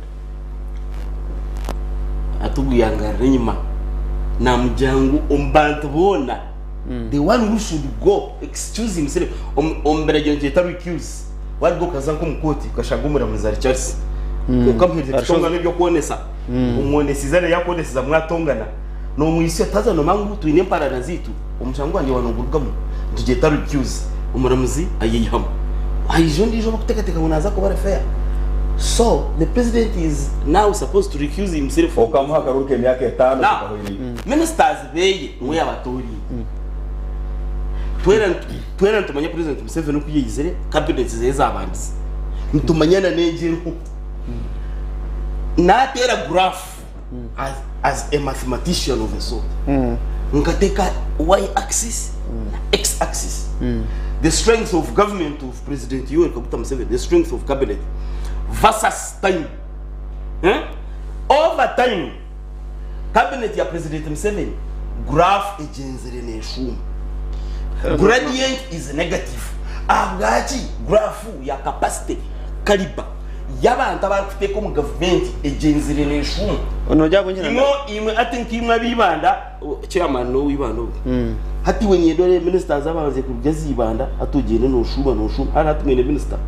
Atuguyangarira enyima namugira ngu omu bantu boona the one who should go excuse himself omu biragiro nikyeta recuse waruga okaza nk'omu kooti okashanga omuramuzi ari Charles okamuheereza ekitongano eby'okwonesa omwonesize ariyo yakwonesiza mwatongana nomwisya taza nomanya ngu twine emparana zaitu omushango gwangye wanogurugamu nitugyeta recuse omuramuzi ayeyihamu haija ondiijo orikuteekateeka ngu naaza kuba ari fair. So the president is now supposed to recuse himself. Okamuha akaruru k'emyaka etaano Now, tukahwerayo. ministers beye niwe yabatoriine. Twena twena nitumanya president Museveni oku yaizire, cabinet zeye ezabandize. Nitumanya na n'egi eriho. Nateera graph as, as a mathematician of a sort. Nkateeka y axis na x axis. The strength of government of President Yoweri Kaguta Museveni, the strength of cabinet versus time. Eh? Over time, cabinet ya President Museveni graph egyenzire neshuuma. Gradient is negative. Ahabwaki graph ya capacity caliber y'abantu abarikuteeka omu gavumenti egyenzire neshuuma. Imwe imwe ati nk'imwe ab'Ibanda, chairman n'ow'Ibanda ogu. Hati iwe niinyenda oreebe ministers abanze kuruga ezi Ibanda hati ogyende noshuuma noshuuma hati hati mwine minister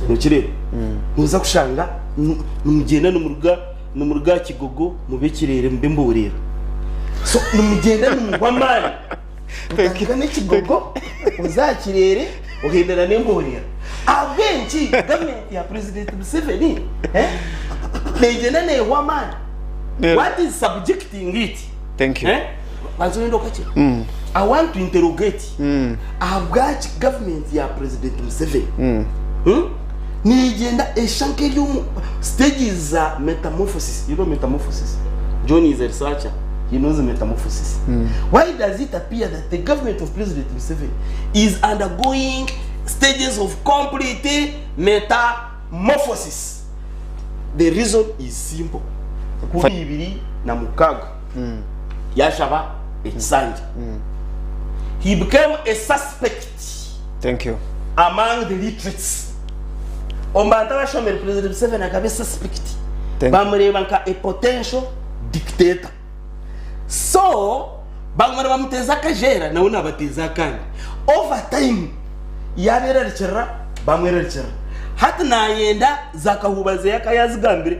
nokireeba noza kushanga nimugyenda nimuruga nimuruga aha Kigogo mube Kireere mube Mboorera so nimugyenda nimuhwa amaani otandika n'Ekigogo oze aha Kireere ohendera n'Emboorera ahabw'enki gavumenti ya president Museveni negyenda nehwa amaani what is subjecting it Thank you. Eh? Banza orinde okakye. I want to interrogate ahabwaki government ya president Museveni hmm? Neegyenda eshusha nk'eri omu stages za metamorphosis. You know metamorphosis? John is a researcher, he knows metamorphosis. Why does it appear that the government of President Museveni is undergoing stages of complete metamorphosis? The reason is simple. Kuri 2006 yashaba ekisanja. He became a suspect. Thank you. Among the literates, omu bantu abashomire, President Museveni akaba a suspect. Thank you. Bamureeba nka a potential dictator. So, baguma nibamuteeza akajeera nawe nabateeza akandi. Over time, yaberarikirira, bamwerarikirira. Hati nayenda za kahuuba zeye aka yazigambire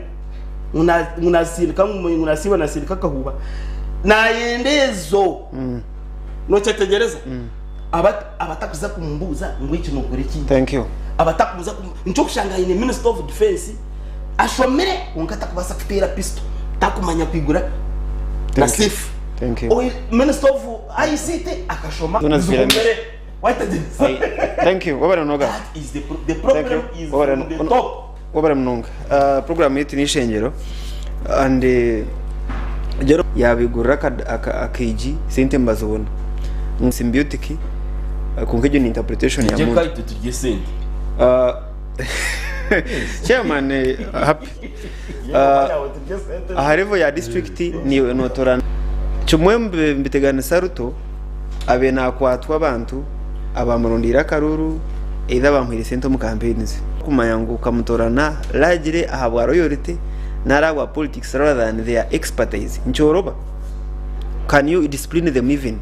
ngu nazisindika ngu nasiiba nasindika akahuuba. Nayenda ezo. Nokyetegyereza? Abatakuza kumbuuza ngu eki nokora eki. Thank you. Abatakuza kum nikyo okushanga aine minister of defence ashomire kwonka takubaasa kuteera pistol, takumanya kwigura na Thank you. safe. Thank you. Oi minister of ICT akashoma Zona zifiire zigumire. Waitegereza? Ai, Thank you. Wabare munonga. That is the pro the Thank problem you. is Wabare from the top. wabare munonga. Program yaitu ni ishengero and Jero yabigurira akaigi sente nibazibona. Symbiotic kwonka egyo ni interpretation ya Tugye muntu. nkaitwe turye sente. Chairman happy. Aha level ya district niiwe notorana. Kimwe omu biteganisa Ruto abaire nakwatwa abantu abamurondeire akaruru either abamuhaire sente omu campaign ze. Kumanya ngu okamutorana largely ahabwa loyalty nari ahabwa politics rather than their expertise nikyoroba? Can you discipline them even?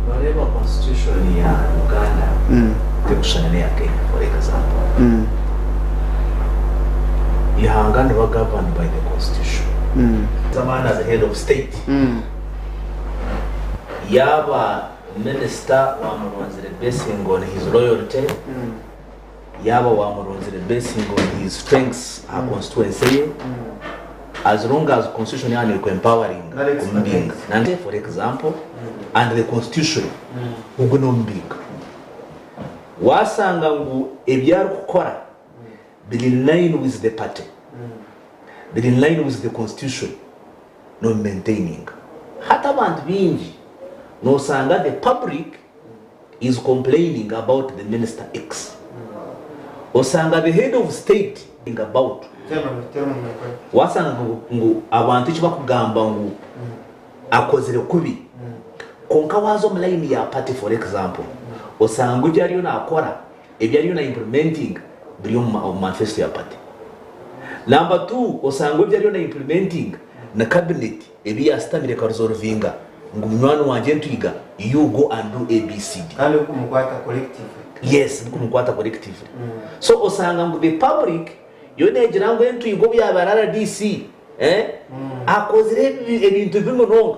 Noreeba constitution ya Uganda terikushushana neya Kenya for example. Ihanga niriba governed by the constitution. Amaani as a head of state yaaba minister wamuronzire basing on his loyalty, yaaba wamuronzire basing on his strengths aha constituency ye, as long as constitution yaaba neeku empoweringa kumubinga. For example, and the constitution ogwo n'omubinga. Waashanga ngu ebi arikukora biri in line with the party, biri in line with the constitution, nobi maintaininga. Hati abantu baingi noshanga the public is complaining about the minister X. Osanga the head of state about wasanga ngu abantu eki bakugamba ngu akozire kubi kwonka waza omu line ya party for example osanga ngu ebi ariyo nakora ebi ariyo na implementing biri omu manifesto ya party. Number 2 osanga ebi ariyo na implementing na cabinet ebi yasitamire ekaresolvinga ngu munywani wangye Ntwiga you go and do ABCD. Kandi bikumukwata collectively. Yes, bikumukwata collectively. So osanga ngu the public yo negira ngu Entwiga obu yaaba ari RDC eh, akozire ebintu bibi munonga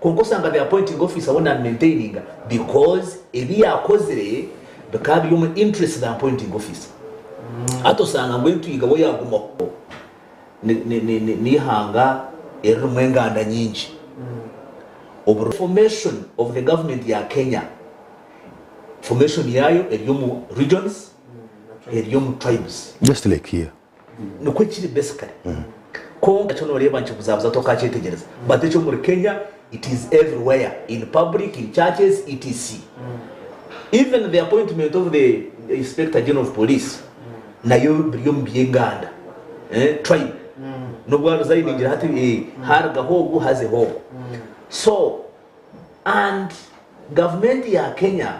kwonka osanga the appointing officer we na maintaininga because ebi yakozire bikaba biri omu interest za appointing officer. Hati osanga ngu Entwiga we yagumaho n'eihanga eririmu enganda nyingi. Obu formation of the government ya Kenya, formation yaayo eri omu regions, eri omu tribes. Just like here. Nikwo kiri basically. Kwonka ekyo noreeba nikibuzabuza tokakyetegyereza. But eky'omuri Kenya it is everywhere, in public, in churches, etc. Even the appointment of the Inspector General of Police nayo biri omu by'enganda, tribe. N'obu arizayiningira hati harugaho ogu hazeho ogu. So and gavumenti ya Kenya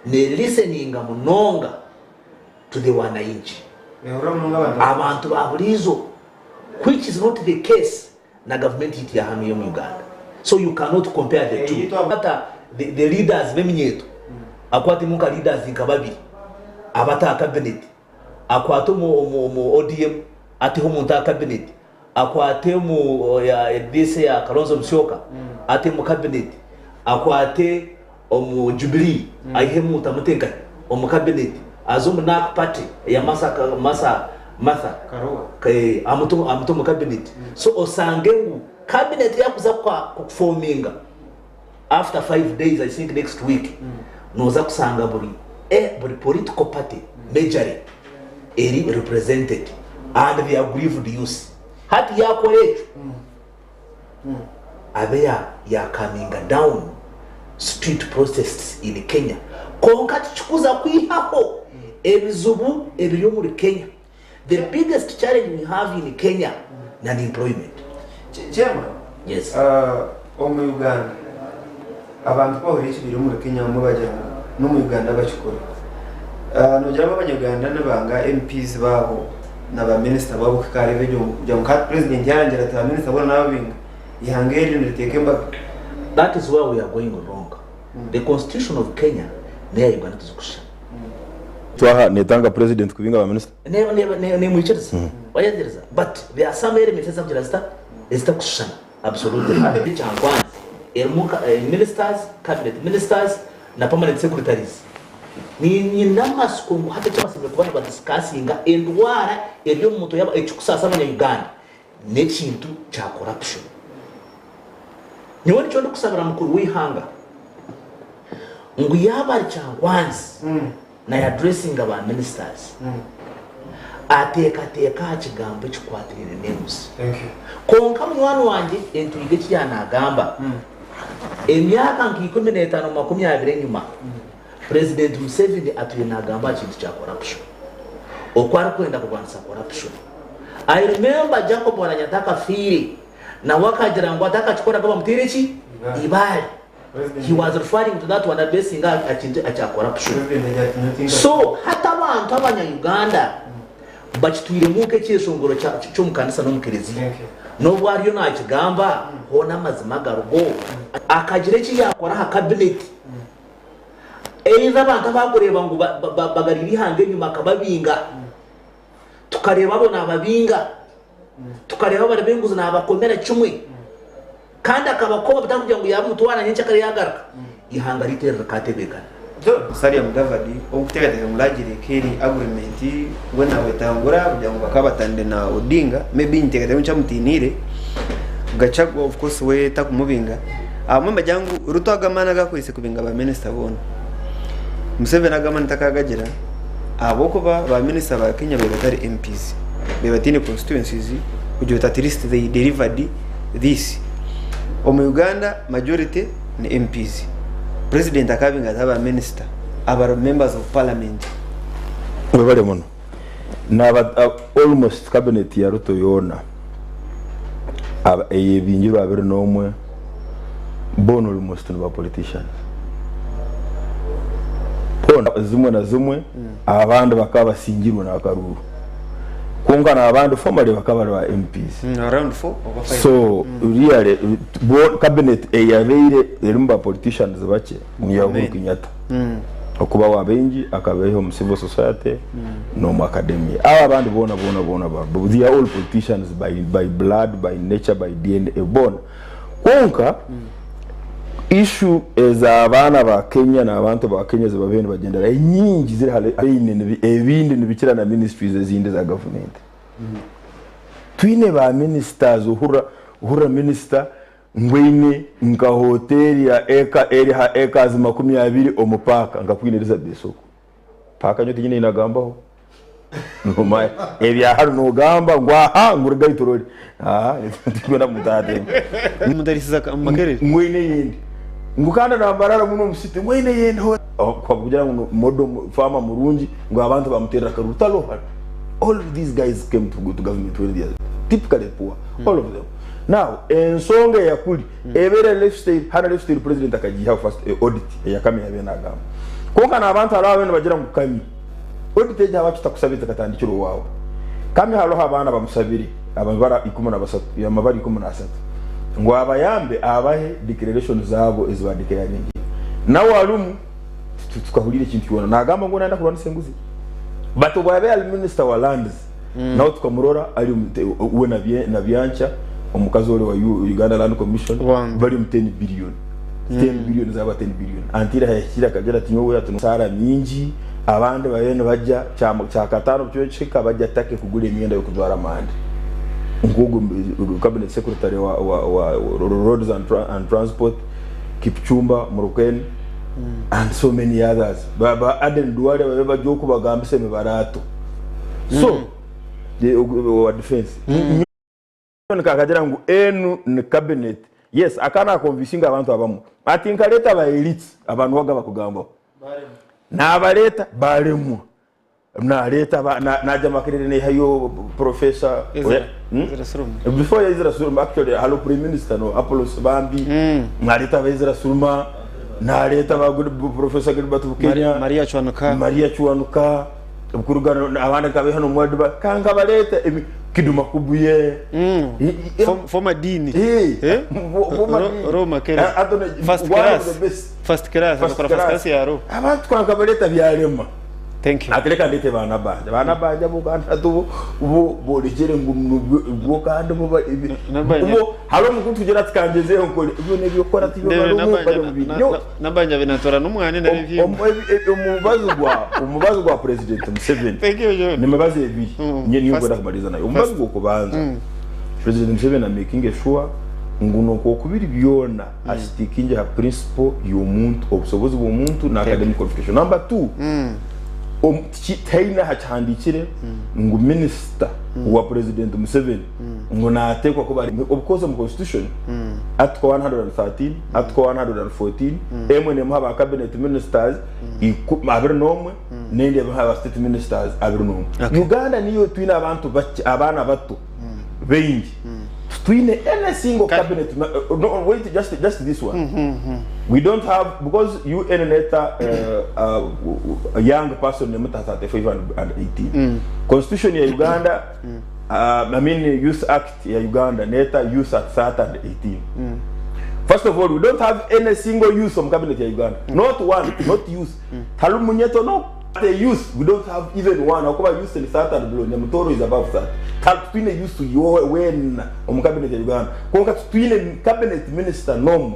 ne listeninga munonga to the wananchi, abantu ba buriijo, which is not the case na gavumenti yaitu ya hanu ey'omu Uganda. So you cannot compare the two. Ata the leaders b'eminyeeto akwatemu nka leaders nka babiri abata aha cabinet, akwate omu ODM ateho omuntu aha cabinet, akwate omu ya this ya Kalonzo Musyoka ate omu cabinet, akwate omu Jubilee aihe omuntu amute nkahi omu cabinet, aze omu NAC party eya Martha Martha amute omu cabinet. So osange ngu cabinet yakuza kufominga after 5 days I think next week noza kushanga buri. Buri political party majorly eri represented and the aggrieved youths. Hati yakora ekyo abe ya calminga down street protests in Kenya kwonka tikikuza kwihaho ebizibu ebiri omuri Kenya. The biggest challenge we have in Kenya ni unemployment. Chairman, Yes. Omu Uganda abantu ku bahurira ekibaire omuri Kenya bamwe bagira ngu n'omu Uganda bakikore. Noogira ngu abanyaganda nibanga MPs baabo na ba minisita baabo kuhika ahari ebyo kugira ngu nka purezidenti yaarangira ati ba minisita boona naababinga, eihanga eryo niriteeka embaga? That is where we are going wrong. The constitution of Kenya neya Uganda tizikushushana. Twaha netanga president kubinga ba minister. Nemwikiriza wayetegyereza but there are some elements ezitakugira zita ezitakushushana absolutely. Kyankwanzi erimu ministers, cabinet ministers na permanent secretaries. Ninyine amatsiko ngu hati eki bashemereire kuba nibadiscussinga endwara eri omu mutwe yabo ekirikusaasa abanya Uganda n'ekintu kya corruption. Nyowe nikyo ndikusabira mukuru w'eihanga ngu yaaba ari Kyankwanzi na addressinga ba ministers ateekateeke aha kigambo ekikwatiraine n'enguzi. Kwonka munywani wangye Entwiga eki yaanagamba, emyaka nka 15 20 enyima, Purezidenti Museveni atwire naagamba aha kintu kya corruption, oku arikwenda kurwanisa corruption. I remember Jacob Oulanyah atakafiire, nawe akagira ngu atakakikoraga bamuteire ki? Eibaare. He was referring to that one abesinga aha kintu ekya corruption. So hati abantu abanya Uganda bakitwiremu nk'ekyeshongoro ky'omu kanisa n'omu kereziya. N'obu ariyo nakigamba, hoona amazima gariho. Akagira eki yakora aha cabinet. Either abantu abakureeba ngu bagariire eihanga enyima akababinga, tukareeba abo nababinga, tukareeba abari b'enguzi nabakomera kimwe. Kandi akabakoba bitakugira ngu yabamutwara nyencakare yagaruka, eihanga ryaitu eri rikatebeekana. Musalia Mudavadi orikuteekateeka ngu raagira eka eri agreement we na Wetangula kugira ngu bakaba batandire na Odinga maybe niteekateeka ngu nikyo amutiiniire Gachagua of course we takumubinga abamwe nibagira ngu Ruto ago amaani agu akoreise kubinga ba minisita boona Museveni ago amaani takagagira ahabw'okuba ba minisita ba Kenya babaire batari MPs babaire bataine constituencies kugira oti at least they delivered this. Omu Uganda majority ni MPs. President akabinga ata ba minister abari members of parliament? Webale muno. Naba almost cabinet ya Ruto yoona eyebingirwe 21 boona almost ni ba politicians. Boona zimwe na zimwe abandi bakaba basingirwe nakaruru. Kwonka nabandi formerly bakaba bari ba MPs. Around 4 oba 5. So really bo cabinet eyabaire erimu ba politicians bakye ni ya Uhuru Kenyatta. Okuba wa baingi akabaiha omu civil society n'omu academia. Abo abandi boona boona boona ba they are all politicians by, by blood, by nature, by DNA boona. Kwonka issue ez'abaana ba Kenya n'abantu ba Kenya ezi babaire nibagyendera enyingi ziri hare baine ebindi nibikira na ministries ezindi eza gavumenti. Twine ba ministers ohurira ohurira minister ngu aine nka hoteeri ya eka eri ha acres 20 omu paaka nka Queen Elizabeth oku. Paaka nyowe tinyine ei nagambaho. Nomanya ebya hanu nogamba ngu aha ngu rugayo turore. Aha tikwenda mutatemba. Mutarisiza Makerere. Ngu eine eyindi. Ngu kandi nambarara muno omu city ngu eine eyindi. Kugira ngu model farmer murungi ngu abantu bamuterera akaruru taloha. All of these guys came to to government when they are typically poor. All of them. Now ensonga eyakuri ebeire lifestyle hanu lifestyle president akagiihaho first audit eya Kamya yabaire nagamba. Kwonka nabantu hariho ababaire nibagira ngu Kamya Audit egi habwaki tutakusabire tekatandikire owaawe? Kamya hariho abaana bamusabire amabara 13 amabara 13 ngu abayambe abahe declaration zaabo ezi ba declaringire. Nawe arimu titukahurire ekintu kyona. Nagamba ngu nayenda kurwanisa enguzi but obu yabaire ari minister wa lands nawe tukamurora ari omu we na Byancha omukazi ori owa Uganda Land Commission bari omu 10 billion. 10 billion zaba 10 billion until ahahikire akagira ati nyowe ati sara mingi abandi babaire nibajya kyakatano bukiro kihika bajya Turkey kugura emyenda yokujwara amande nk'ogu cabinet secretary wa, wa, wa roads and, and transport Kipchumba Murkomen. And so many others. Ba ba Aden Duale babe bari oku bagambisa emibaraato. So, owa defense. Nyowe nkagira ngu enu ni cabinet. Yes, akaba nakonvinsinga abantu abamwe. Ati nkareeta aba elites, abantu waga bakugambaho. Nabareeta, baremwa. Nareeta ba, na, naja Makerere naihayo Professor Ezra, Ezra Suruma. Before Ezra Suruma, actually, hariho Prime Minister no Apollo Nsibambi, nareeta aba Ezra Suruma, nareeta ba Professor Gilbert Bukenya, Maria Kiwanuka, Maria Kiwanuka, kuruga abandi nkabaiha n'omu ward ba, ka nkabareeta ebi Kiduma Kubuye. Former Dean. Eh, former Dean. Law Makerere. Anthony, First one class. of the best. First class, First akakora first class ya law. Abantu twankabareeta byarema. Thank you. Ati reka ndete baana bangye. Baana bangye abo kandi hati bo bo borekire ngu nibwo bwo kandi bo ba- ebi- Nabanja- bo hariho omukutu kugira ati kangyezeho nkore byona ebyokukora tibyo Ndebe bari omu nabanja bari omu bintu. Nyowe- nabanja binatora n'omwani nari omu- ebyimba. omu- ebi- ebi- omubazi gwa omubazi gwa president Museveni Thank you John. ni mibazi ebiri nye niyo First- nkwenda kumariza nayo. Omubazi gw'okubanza President Museveni amakinge sure ngu nokwokubiri byona asitikinge ha principle y'omuntu, obusobozi bw'omuntu na academic qualification. Number 2, tihaine aha kihandikire ngu minister wa President Museveni ngu natekwa kuba ari, of course omu constitution article 113, article 114, emwe nemuha ba cabinet ministers 21 n'endi emuha ba state ministers 21. Uganda niyo twine abantu bakye, abaana bato baingi tutwine any single cabinet no wait just just this one we don't have because UN neta a young person nemuta 35 and 18 constitution ya Uganda I mean youth act ya Uganda neta youth at 30 and 18 First of all, we don't have any single youth from cabinet ya Uganda. Not one, not youth. Hariho omunyeto no the youth, we don't have even one. Ahakuba youth ni 30 and below, Nyamutoro is above 30. Titwine youth weena omu cabinet ya Uganda. Kwonka titwine cabinet minister n'omwe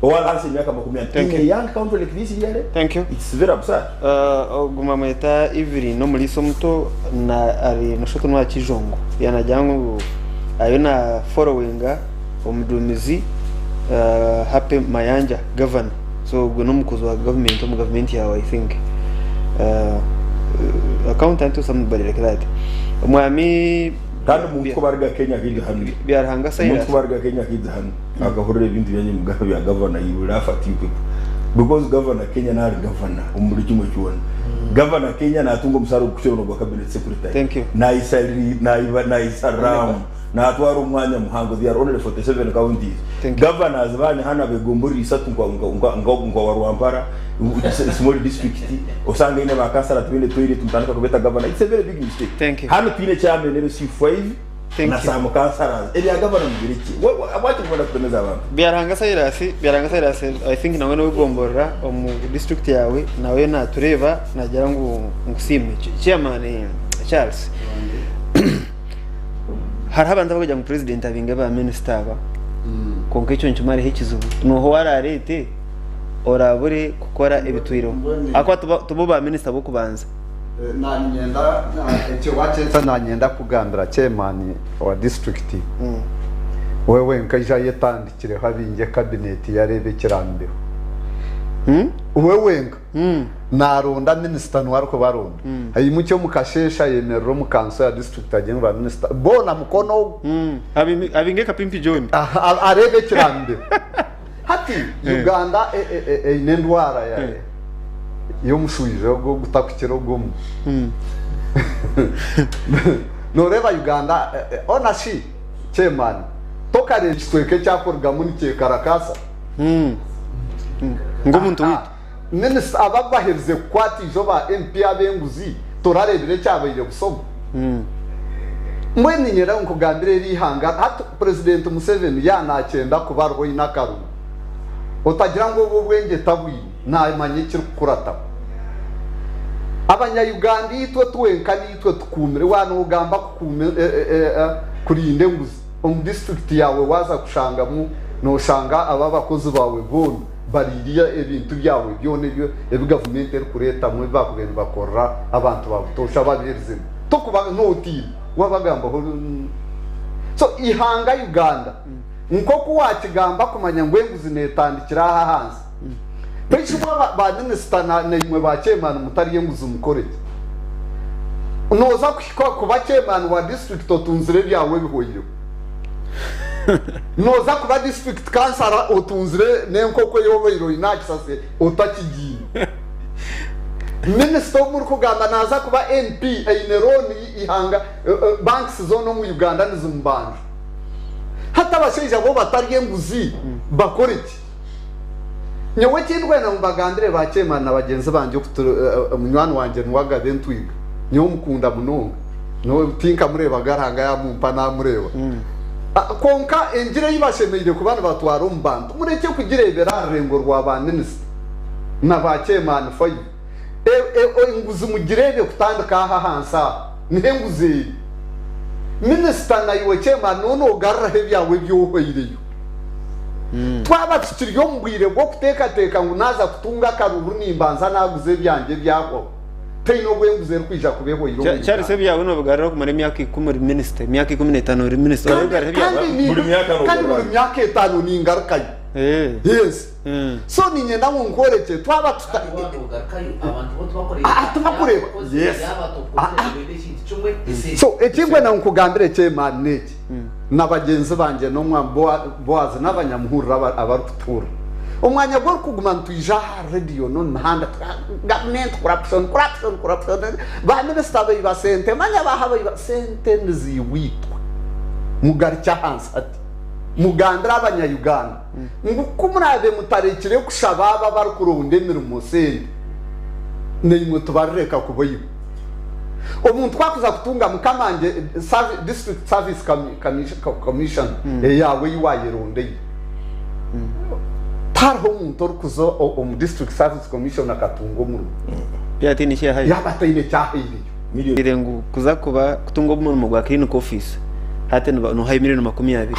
owari ahansi y'emyaka 40. Thank In a you. young country like this really, Thank you. it's very absurd. Ogu bamweta Evelyn n'omuriisa omuto na ari noshuta n'owa Kijongo. Yanagira ngu ariyo na followinga omuduumizi Happy Mayanja governor. So ogwe n'omukozi wa government omu government yaawe I think. Accountant or somebody like that. Omwami Kandi omuntu ku bariga Kenya akaija hanu, Byaruhanga omuntu Silas. ku bariga Kenya akaija hanu akahurira ebintu byanyu ebigambo bya governor, he will laugh at you people. Because governor Kenya nari governor omu buri kimwe kyona. Governor Kenya natunga omushara ogukukira n'ogwa cabinet secretary. Thank you. Nayisaliri nayiba nayisariramu natwara omwanya muhango there are only 47 counties. Thank you. Governors banyu hanu abegomborora isatu nka nka nka nka nka wa Rwampara small district osanga eine ba kansala tibaine toilet mutandika kubeta governor. It's a very big mistake. Thank you. Hanu twine chairman LC5 Thank na you. some councillors. Ebya governor mubirekye. Waki mwenda kutomeza abantu? Byaruhanga Silas, Byaruhanga Silas I think nawe n'owegomborora omu district yaawe nawe natureeba nagira ngu nkusiime. Chairman Charles, hariho abantu abarikugira ngu president abinga ba minisita aba kwonka ekyo nikimareho ekizibu. Nooha ou araareete oraabure kukora ebitwireho? Ahakuba tibo ba minisita b'okubanza. Nanyenda ekyo wakyeta nanyenda kugambira chairman wa district we wenka aije ayetandikireho abingye cabinet ye areebe ekirambiho we wenka naronda minisita niwe arikuba aronda aimukye omu kasheeshe ayemerere omu kanso ya district agire ngu ba minisita boona mukono ogu Abinge Kapimpi John areebe ekirambiho Hati Uganda eine endwara y'omushwija ogwo ogutakukira ogw'omu. Nooreeba Uganda hoona shi chairman tokareeba ekicweka ekyakurugamu nikyekarakaasa? Ngu omuntu waitu. Minisita aba abaherize kukwata ijo ba MP ab'enguzi torareebire ekyabaire Busoga? Mbwenu niinyenda ngu nkugambire eri ihanga hati Purezidenti Museveni yaaba naakyenda kuba ariho oine akaruru, otagira ngu obwo obwengye tabwine, naamanya ekirikukurataho. Abanya-Uganda itwe twenka niitwe tukuumire, waaba noogamba kukuuma kurinda enguzi, omu disiturikiti yaawe waaza kushangamu nooshanga abo abakozi baawe boona bariire ebintu byawe byona ebi gavumenti erikureetamu ebi baakubaire nibakorera abantu ba butoosha babiherizemu. Tokuba notiina wabagambaho so ihanga Uganda nkoku wakigamba kumanya ngu enguzi netandikira aha ahansi. Beitu ba ba minisita na naimwe ba chairman mutarya enguzi mukore ki? Nooza kuhika kuba chairman wa district otunzire ebyawe ebihweireho. Nooza kuba district councillor otunzire n'enkoko ei obaire oine aha kisasi otakigiine. Minisita ou murikugamba naaza kuba MP aine loan eihanga banks zoona omu Uganda nizimubanja. Hati abashaija bo batarya enguzi bakore ki? Nyowe eki ndikwenda ngu mbagambire ba chairman na bagyenzi bangye oku turi munywani wangye niwe agaba entwiga nyowe mukunda munonga nyowe tinkamureebaga Ruhanga yamumpa namureeba kwonka engira ei bashemereire kuba nibatwara omu bantu murekye kugireebera aha rurengo rwa ba minisita na ba chairman fine enguzi mugireebe kutandika aha ahansi aha niho enguzi eri minisita naiwe chairman nowe nogaruraho ebyawe ebi ohaireyo. Twaba tukiri omu bwire bw'okuteekateeka ngu naaza kutunga akaruru nimbanza naaguza ebyangye ebyahwaho, teine obu enguzi erikwija kuba ehwaire omu Charles Uganda. ebyawe nobigarura okumara emyaka ikumi ori minisita, emyaka 15 ori minisita, Kandi obigarura ebyawe. kandi ni Buri myaka kandi buri nogarurayo. myaka etaano ningarukayo. Yes. So niinyenda ngu nkworekye twaba tuta Kandi waaba nogarukayo abantu bo tibakureeba Ah, tibakureeba. yaaba okozire Yes. yaaba Ah, tokozire ah. nibenda ekintu kimwe esente. So eki mbwenu nkugambire chairman n'eki. Na bagyenzi bangye n'omwami Boazi n'abanyamuhuriro abarikutuhurira. Omwanya gw'orikuguma nitwija aha rediyo n'omu mihanda gavumenti corruption, corruption, corruption, ba minisita baiba sente, manya baaha baiba, sente niziibwa itwe. Mugarukye ahansi hati mugambire abanya-Uganda ngu ku muraabe mutarekire kushaba abo abarikuronda emirimo sente, naimwe tibarireka kubaiba. Omuntu ku akuza kutunga mukamangye district service commission eyaawe ei waayerondeire, tihariho omuntu orikuza omu district service commission akatunga omurimo Yaaba ataine eki yahayo. Yaaba ataine eki ahaireyo. Manyire ngu kuza kuba kutunga omurimo gwa clinic officer hati nohayo million 20.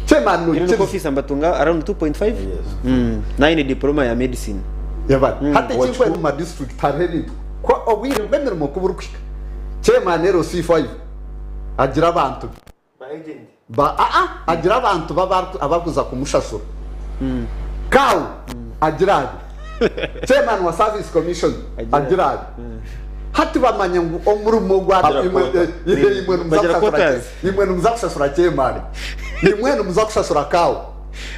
Chairman Clinic noikiriza? officer nibatunga around 2.5 naaba aine diploma ya medicine. Hati eki nkwenda omu ma district hariho ebintu. Ku obwire bw'emirimo ku burikuhika, chairman LC5 agira abantu be, ba aa agira abantu be abarikuza kumushashura. Cow agira abe, chairman wa service commission agira abe. Hati bamanya ngu omurimo gwa Bagira imwe quota. imwe nimuza Bagira kushashura quotas. imwe nimuza kushashura chairman, imwe nimuza kushashura cow.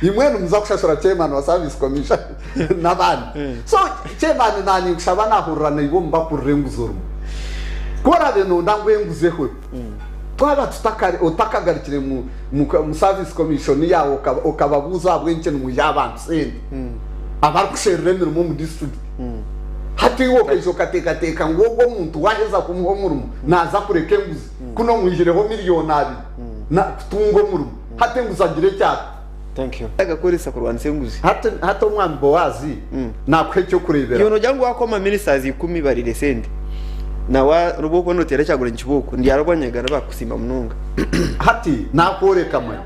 Imwe nimuza kushashura chairman wa service commission n'abandi. So chairman nanye nkushaba nahurira naiwe omu bakurira enguzi orimu. Ku orabe nonda ngu enguzi ehweho, twaba tutakari otakagarukire mu mu service commission yaawe okababuuza ahabw'enki nimwiha abantu sente abarikusherura emirimo omu district. Hati iwe okaija okateekateeka ngu ogwo omuntu waaheza kumuha omurimo naaza kureka enguzi kunu omwihireho miriyoni abiri na kutunga omurimo. Hati enguzi agira eki ata? Thank you. Agakoresa kurwanisa enguzi. Hati, hati omwami Boazi naakuha eky'okureeberaho. Iwe nogira ngu waakoma ministers ikumi bariire sente na wa nobu okuba noteera Kyagulanyi kibooko ndyarwa Abanyayuganda baakusiima munonga. Hati naakworeka manya.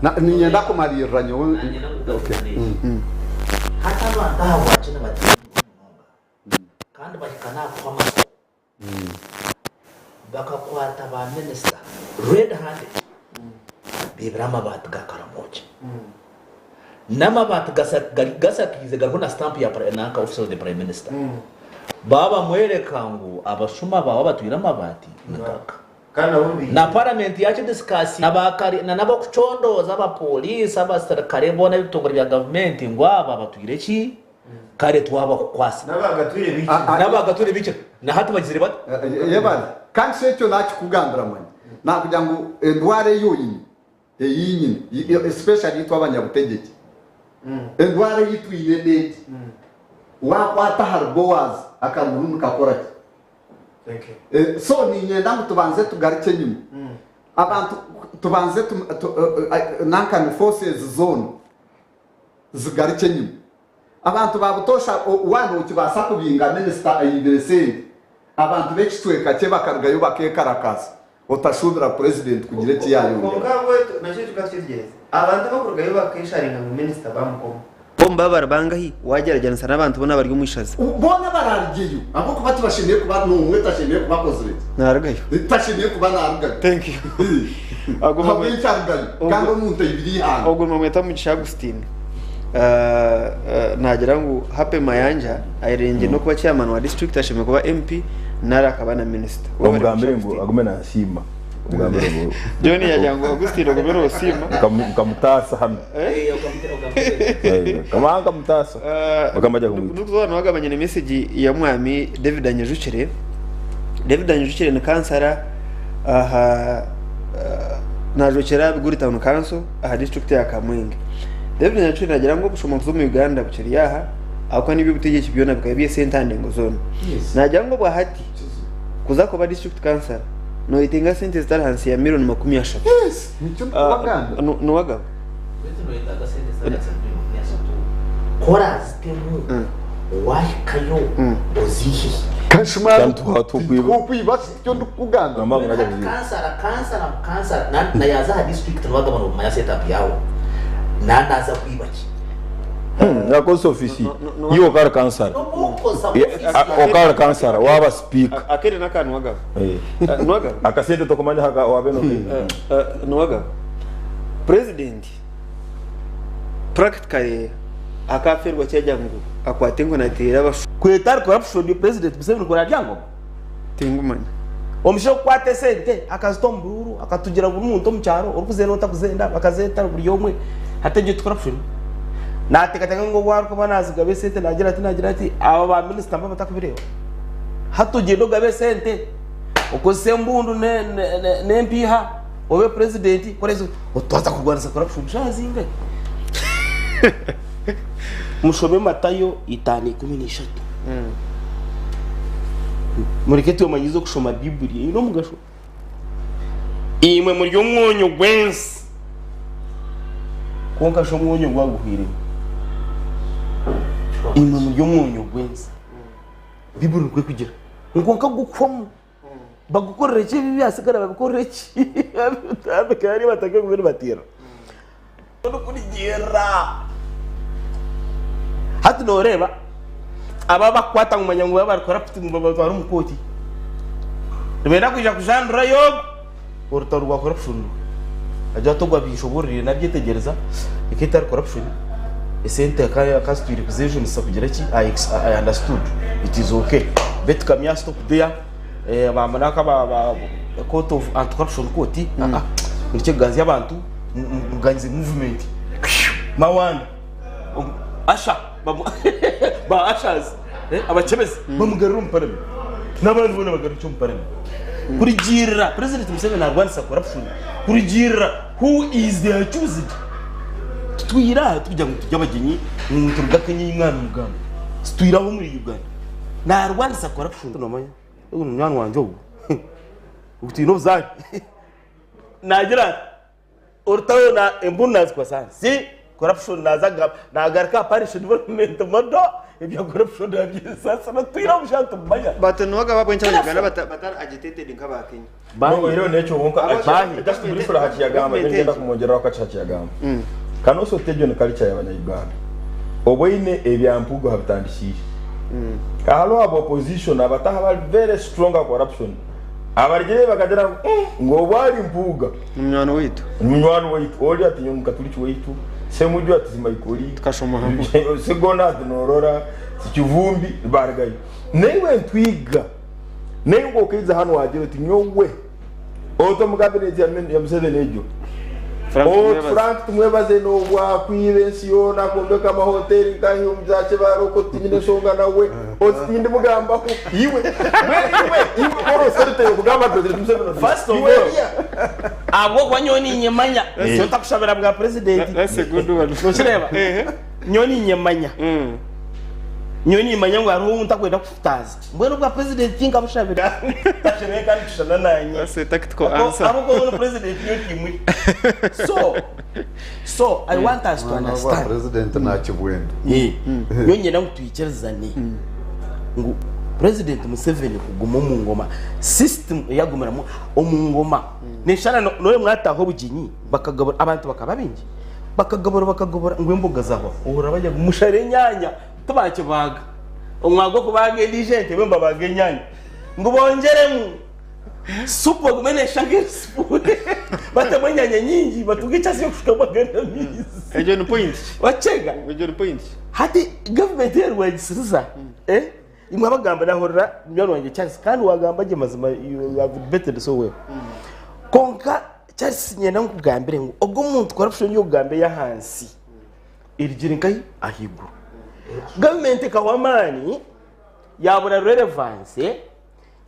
Na, niinyenda kumariirira nyowe. Okay. Hati abantu ahabwaki nibatiina munonga kandi bahika n'aha kuhwa amatsiko? Bakakwata ba minisita red handed baibire amabaati ga Karamoja. N'amabaati gashakiize gariho na stamp ya nanka office of the prime minister. Baba bamworeka ngu abashuma baawe abatwire amabaati ni gaka. Na parliament yakidiscussinga na n'abakucondooza aba police, abasirikare boona ab'ebitongore bya gavumenti ngu aba batwire ki? Kare twabakukwasa. N'abagatwire bikira. Na hati bagizire bata? Yebare. Kandi shi ekyo nakikugambira manya. Nakugira ngu endwara ei oine, ei nyine, especially itwe abanyabutegyeki, endwara ei twine n'egi, wakwata ahari Boaz akaruru nikakora ki? So niinyenda ngu tubanze tugarukye enyima. Abantu tubanze nanka ni forces zoona zigarukye enyima. Abantu ba butoosha waaba nokibaasa kubinga minisita aibire sente, abantu b'ekicweka kye bakarugayo bakeekarakaasa, otashuubira purezidenti kugira eki yaayongyera. Kwonka bwaitu nakyo tukaba tukyetegyereza. Abantu abakurugayo bakeesharinga ngu minisita bamukoma. Bo nibaba bari bangahi waagyeragyeranisa n'abantu boona abari omu ishaza? Boona bararugeyo ahabw'okuba tibashemereire kuba n'omwe tashemereire kuba akozire ki? Naarugayo. Tashemereire kuba naarugayo. Thank you. Ahabw'enki arugayo? Kandi omuntu aibire eihanga. Ogwo nibamweta Mugisha Augustine. Nagira ngu Happy Mayanja ayerengire n'okuba chairman wa district ashemereire kuba MP nari akaba na minisita. Omugambire ngu agume nansiima. Omugambire ngu John yagira ngu Augustine ogume nosiima. Nkamutaasa hanu. Nkamuha nkamutaasa. Bakaba bajya kumwita. Ndikuzoora niwagamba nyine message ya mwami David Anyijukire. David Anyijukire ni kansara aha najwekyera Biguri Town Council aha district ya Kamwenge. David Nyachuri nagira ngu obushomankuzi omu Uganda bukiri aha ahabw'okuba n'eby'obutegyeki byona bikaba eby'esente aha ndengo zoona. Nagira ngu obwahati kuza kuba district councillor noyetenga sente zitari ahansi ya million 30. Yes, nikyo ndikubagambira. Niwagaba. Beitu noyetaaga sente zitari ahansi ya million 30 ku orazitemu wahikayo oziihe. Kashuma tikukwiba tikyo ndikukugambira. Hati kansara kansara kansara na na yaza aha district niwagaba nobumanya set up yaho na naza kwiba ki? Nakozesa ofisi iwe okari kansara okari kansara waba speaker Akere naka niwagaba. Niwagaba. Akasente tokumanya haka wabe nokaina. Niwagaba. President practically akaferwa kyagira ngu akwate enkoni ateere abashu. Kwetari corruption president Museveni kuri arya ngoma. Tingumanya. Omushaija okukwata esente akazita omu buruuru akatugira buri muntu omu kyaro orikuzenda otakuzenda bakazeeta buri omwe hati egyo ti corruption? Nateekateeka ngu obu arikuba nazigaba esente nagira ati nagira ati aba ba minisita nibaba batakubireeba? Hati ogyende ogabe esente okozese embundu n'empiiha obe purezidenti twaza kurwanisa corruption shaaha zingahi? Mushome Matayo 5:13. Mureke twemanyize okushoma Bibuli eine omugasho. Imwe muri omwonyo gw'ensi. Kwonka shi omwonyo gwaguhwiremu? Imwe muri omwonyo gw'ensi. Bibuli nikwo erikugira. Kwonka gukuhwamu. Bagukorere ki ebi ebyasigara babikorere ki? Hariyo batandike kuba nibateera. Orikurigiirira. Hati nooreeba aba abakukwata ngu manya ngu baba bari corrupt ngu babatware omu kooti. Nibenda kwija kujandurayo ogwo orutaro rwa corruption rwe. Agira ati ogwo abinshoboororire nabyetegyereza eka etari corruption esente akazitwire kuzejunisa kugira ki I understood it is okay. Beti Kamya stop there. Bamunaka ba court of anti corruption court murekye kuganzya abantu muganyize movement mawanda asha ba ashers abakyebezi bamugarure omu parliament n'abandi boona bagarukye omu parliament kurugiirira president Museveni narwanisa corruption kurugiirira who is the accused titwire aha tikugira ngu turi abagyenyi ngu nituruga Kenya ei mwana mugamba titwire aho omuri Uganda. Naarwanisa corruption. Noomanya ogu ni munywani wangye ogu. Ogu twine obuzaare. Naagira ati, orutaro na embunu naazikwasa ahansi, corruption naaza kugamba, naagaruka aha parish development model, ebya corruption naabyesasira. Twine omushaija nitumumanya. But niwagaba ahabw'enki abanyarwanda batari agitated nk'aba Kenya? No, era nekyo wonka Bahi. just briefly aha kiyagamba Government ngenda egi. kumwongereraho kakye aha kiyagamba. Kanoso tegyo ni culture ya banya-Uganda. Oboine ebya Mpuuga ohabitandikiire. Ka hariho aba opposition abataha bari very strong aha corruption. Abarugireyo bakagira ngu mm, ngu obu ari Mpuuga Ni munywani waitu. ni munywani waitu. Ori ati nyowe mukatuliki waitu, Ssemujju ati Zimaikoli, Tukashoma hamwe. Sseggona ati norora, Kivumbi barugayo. Naiwe ntwiga. Nainga okaija hanu waagira oti nyowe oti omu cabinet ya Museveni egyo Frank oti Tumwebaze. Frank Tumwebaze n'obu akwiba ensi yoona akombeka amahoteri nkahi omu za Kibaale okwo tinyine nshonga nawe oti tindimugambaho iwe mbwenu iwe iwe ori authority y'okugamba President Museveni oti First of iwe all, rya. ahabw'okuba nyowe niinyemanya, nyowe ntakushabira bwa purezidenti. That's a good one. Nokireeba? Nyowe niinyemanya. Nyowe niimanya ngu hariho ou ntakwenda kufutaaza. Mbwenu obwa president tinkabushabira. Tashemereire kandi kushushana nanye. That's a tactical answer. Ahabw'okuba onu president nyowe timuri. So, so I want us to Mwana wa understand. president nakibwenda. Eh, nyowe niinyenda ngu twikirizane ngu president Museveni kuguma omu ngoma, system ei agumiramu omu ngoma, neshushana n'obu mwataaha obugyenyi bakagabura abantu bakaba baingi, bakagabura bakagabura ngu emboga zahwaho, ohurira barya ngu mushare enyaanya. Tibakibaaga. Omwaka gw'okubaaga endiijo ente bo nibabaaga enyaanya. Ngu bongyeremu supu ogume neeshusha nk'eri supu. Batemu enyanya nyingi batunge echance y'okushukamu agandi amaizi. Egyo ni point ki? Wakyega? Egyo ni point ki? Hati gavumenti erwangisiriza eh? Imwe abagamba nahurira munywani wangye Charles kandi wagamba gye mazima you have debated so well. Konka Charles nyenda nkugambire ngu ogu omuntu corruption ey'okugamba ey'ahansi erugire nkahi ahaiguru. Gavumenti ekahwa amaani yabura relevance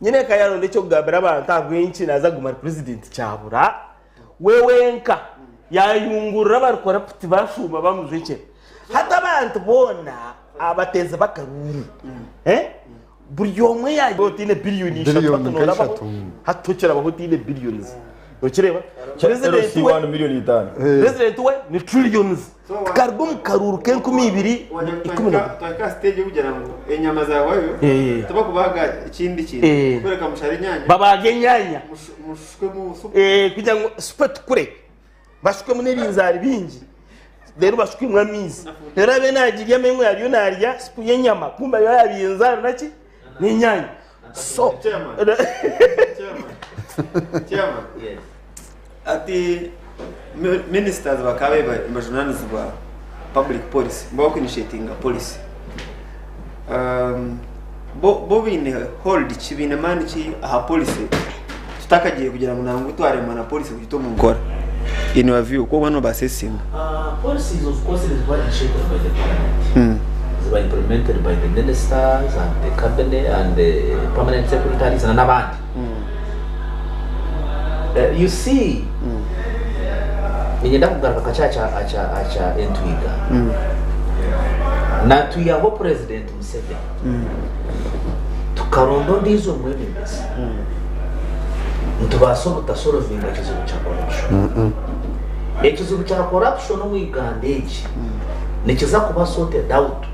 nyine nka yaronda eky'okugambira abantu ahabw'enki naaza kuguma ari president kyabura we wenka yayungurura abari corrupt bashuuma bamujwekyera. Hati abantu boona abateezi b'akaruuru eh, buri omwe yagira otiine biliyoni ishatu Biliyoni hati norabaho nk'ishatu. hati tokirabaho otiine billions okireba president we LC1 miliyoni itaano. president we ni trillions tukaruga omu karuuru k'enkumi ibiri ikumi na Twahika stage kugira ngu enyama zawayo Eh. tubakubaga ekindi kintu Eh. kureka mushare enyanya babaga enyanya mushushwemu supu Eh, kugira ngu supu etukure bashukemu n'ebinzaari bingi reero bashukemu amaizi reero abe nagirya amenyo ariyo narya supu y'enyama kumbe ariyo yabinzaari naki n'enyanya so Chairman. Chairman. Ati ministers bakaba bajunanizibwa public policy bakuinishatinga policy bo baine hold ki baine maani ki aha policy tutakagiye kugira ngu nangwa twarema na policy kugita omu nkora in your view kuba nobasesinga. Policies, of course, ziba initiated by the parliament. Ziba implemented by the ministers and the cabinet and the permanent secretaries and n'abandi. You see, ninyenda kugaruka kakye aha kya entwiga. Natwihaho President Museveni. Tukaronda ondiijo mwebembezi. Nitubaasa obutasorovinga kizibu kya corruption. Ekizibu kya corruption omu Uganda egi nikiza kuba sorted out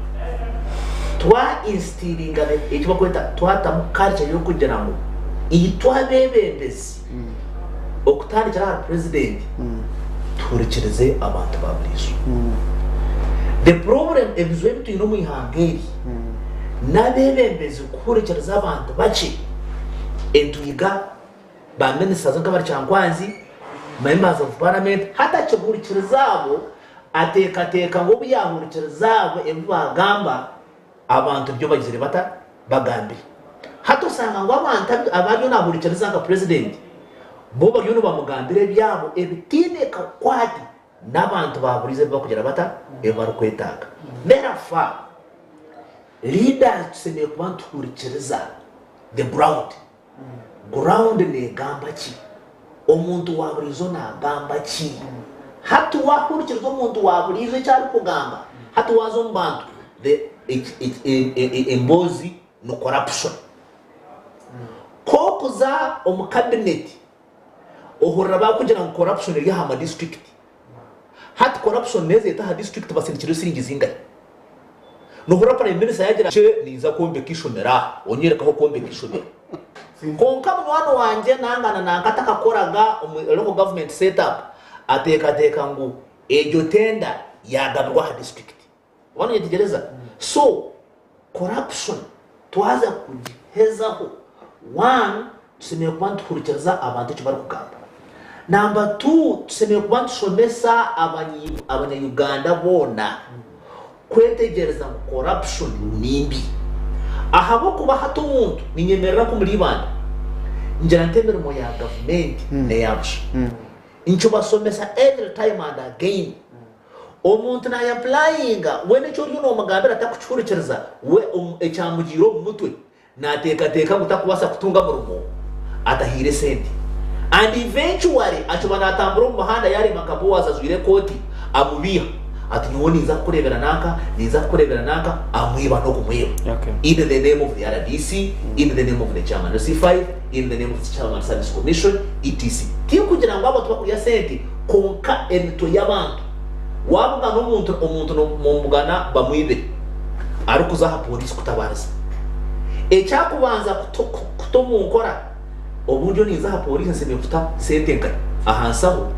twa instilinga eki barikweta twatamu culture y'okugira ngu itwe abebembezi okutandikira ahari president tuhurikirize abantu ba buriijo. The problem ebizibu ebi twine omu ihanga eri n'abebembezi kuhurikiriza abantu bakye entwiga ba ministers nk'abari Kyankwanzi, members of parliament hati akihurikiriza abo ateekateeka ngu obu yaahurikiriza abo ebi baagamba abantu nibyo bagizire bata bagambire. Hati osanga ngu abantu abu ariyo naahurikiriza nka president bo bariyo nibamugambira ebyabo ebitaine kakwate n'abantu ba buriijo ebi barikugira bata ebi barikwetaaga. Therefore, leaders tushemereire kuba nituhurikiriza the ground. Ground negamba ki? Omuntu wa buriijo nagamba ki? Hati wahurikiriza omuntu wa buriijo eki arikugamba, hati waza omu bantu, the emboozi ni corruption. Ku orikuza omu cabinet, ohurira bakugira ngu corruption eri aha ma district. Hati corruption neeza eta aha district basindikireyo siringi zingahi? Nohurira prime minister yagira ati ninza kwombeka eishomero aha, onyereke ah'okwombeka eishomero. Kwonka munywani wangye nanga na nanka atakakoraga omu local government set up ateekateeka ngu egyo tender yaagabirwa aha district. Oba noyetegyereza? So corruption twaza kugihezaho, one tushemereire kuba nituhurikiriza abantu eki barikugamba. Number two tushemereire kuba nitushomesa abanya Uganda boona kwetegyereza ngu corruption nimbi. Ahabw'okuba hati omuntu ninyemerera nk'omuri Ibanda ngira nti emirimo ya gavumenti neya busha. Nkibashomesa every time and again. Omuntu naayapurayinga, weena eki oriyo noomugambira takukihurikiriza, we ekyamugiire omu mutwe naateekateeka ngu takubaasa kutunga murimo atahaire esente. And eventually akiba naatambura omu muhanda yaareeba nka Boaz ajwaire ekooti amubeiha ati nyowe ninza kukureebera nanka, ninza kukureebera nanka, amwiba n'okumwiba in the name of the rdc, in the name of the chairman LC5, in the name of the chairman service commission etc. Tikugira ngu abo tibakurya sente Kwonka emitwe y'abantu, waabugana omuntu, omuntu nomubugana bamwibire arikuza aha pooriisi kutabaariza. Ekyakubanza kuta omu nkora, obundi oninza aha pooriisi nshemereire kuta sente nkahi aha nshaho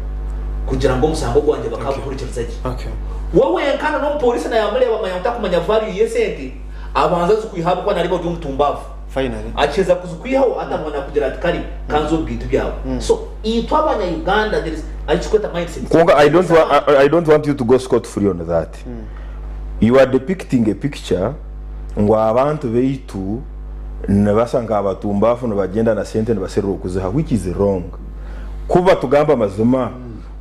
kugira ngu omushango gwangye bakaguhurikiriza gye. We wenka na n'omupooriisi na yaamureeba amanya ngu takumanya value y'esente, abanza azikwiha ahabw'okuba naareeba ori omutumbaavu. Finally. Akiheza kuzikwihaho atabona kugira ati kare kanze omu bintu byawe. So itwe abanya Uganda there is ekirikweta mindset. Kwonka I don't, I, I don't want you to go scot free on that. You are depicting a picture ngu abantu baitu nibasa nk'abatumbafu nibagyenda na sente nibaserura okuziha which is wrong. Kuba tugambe amazima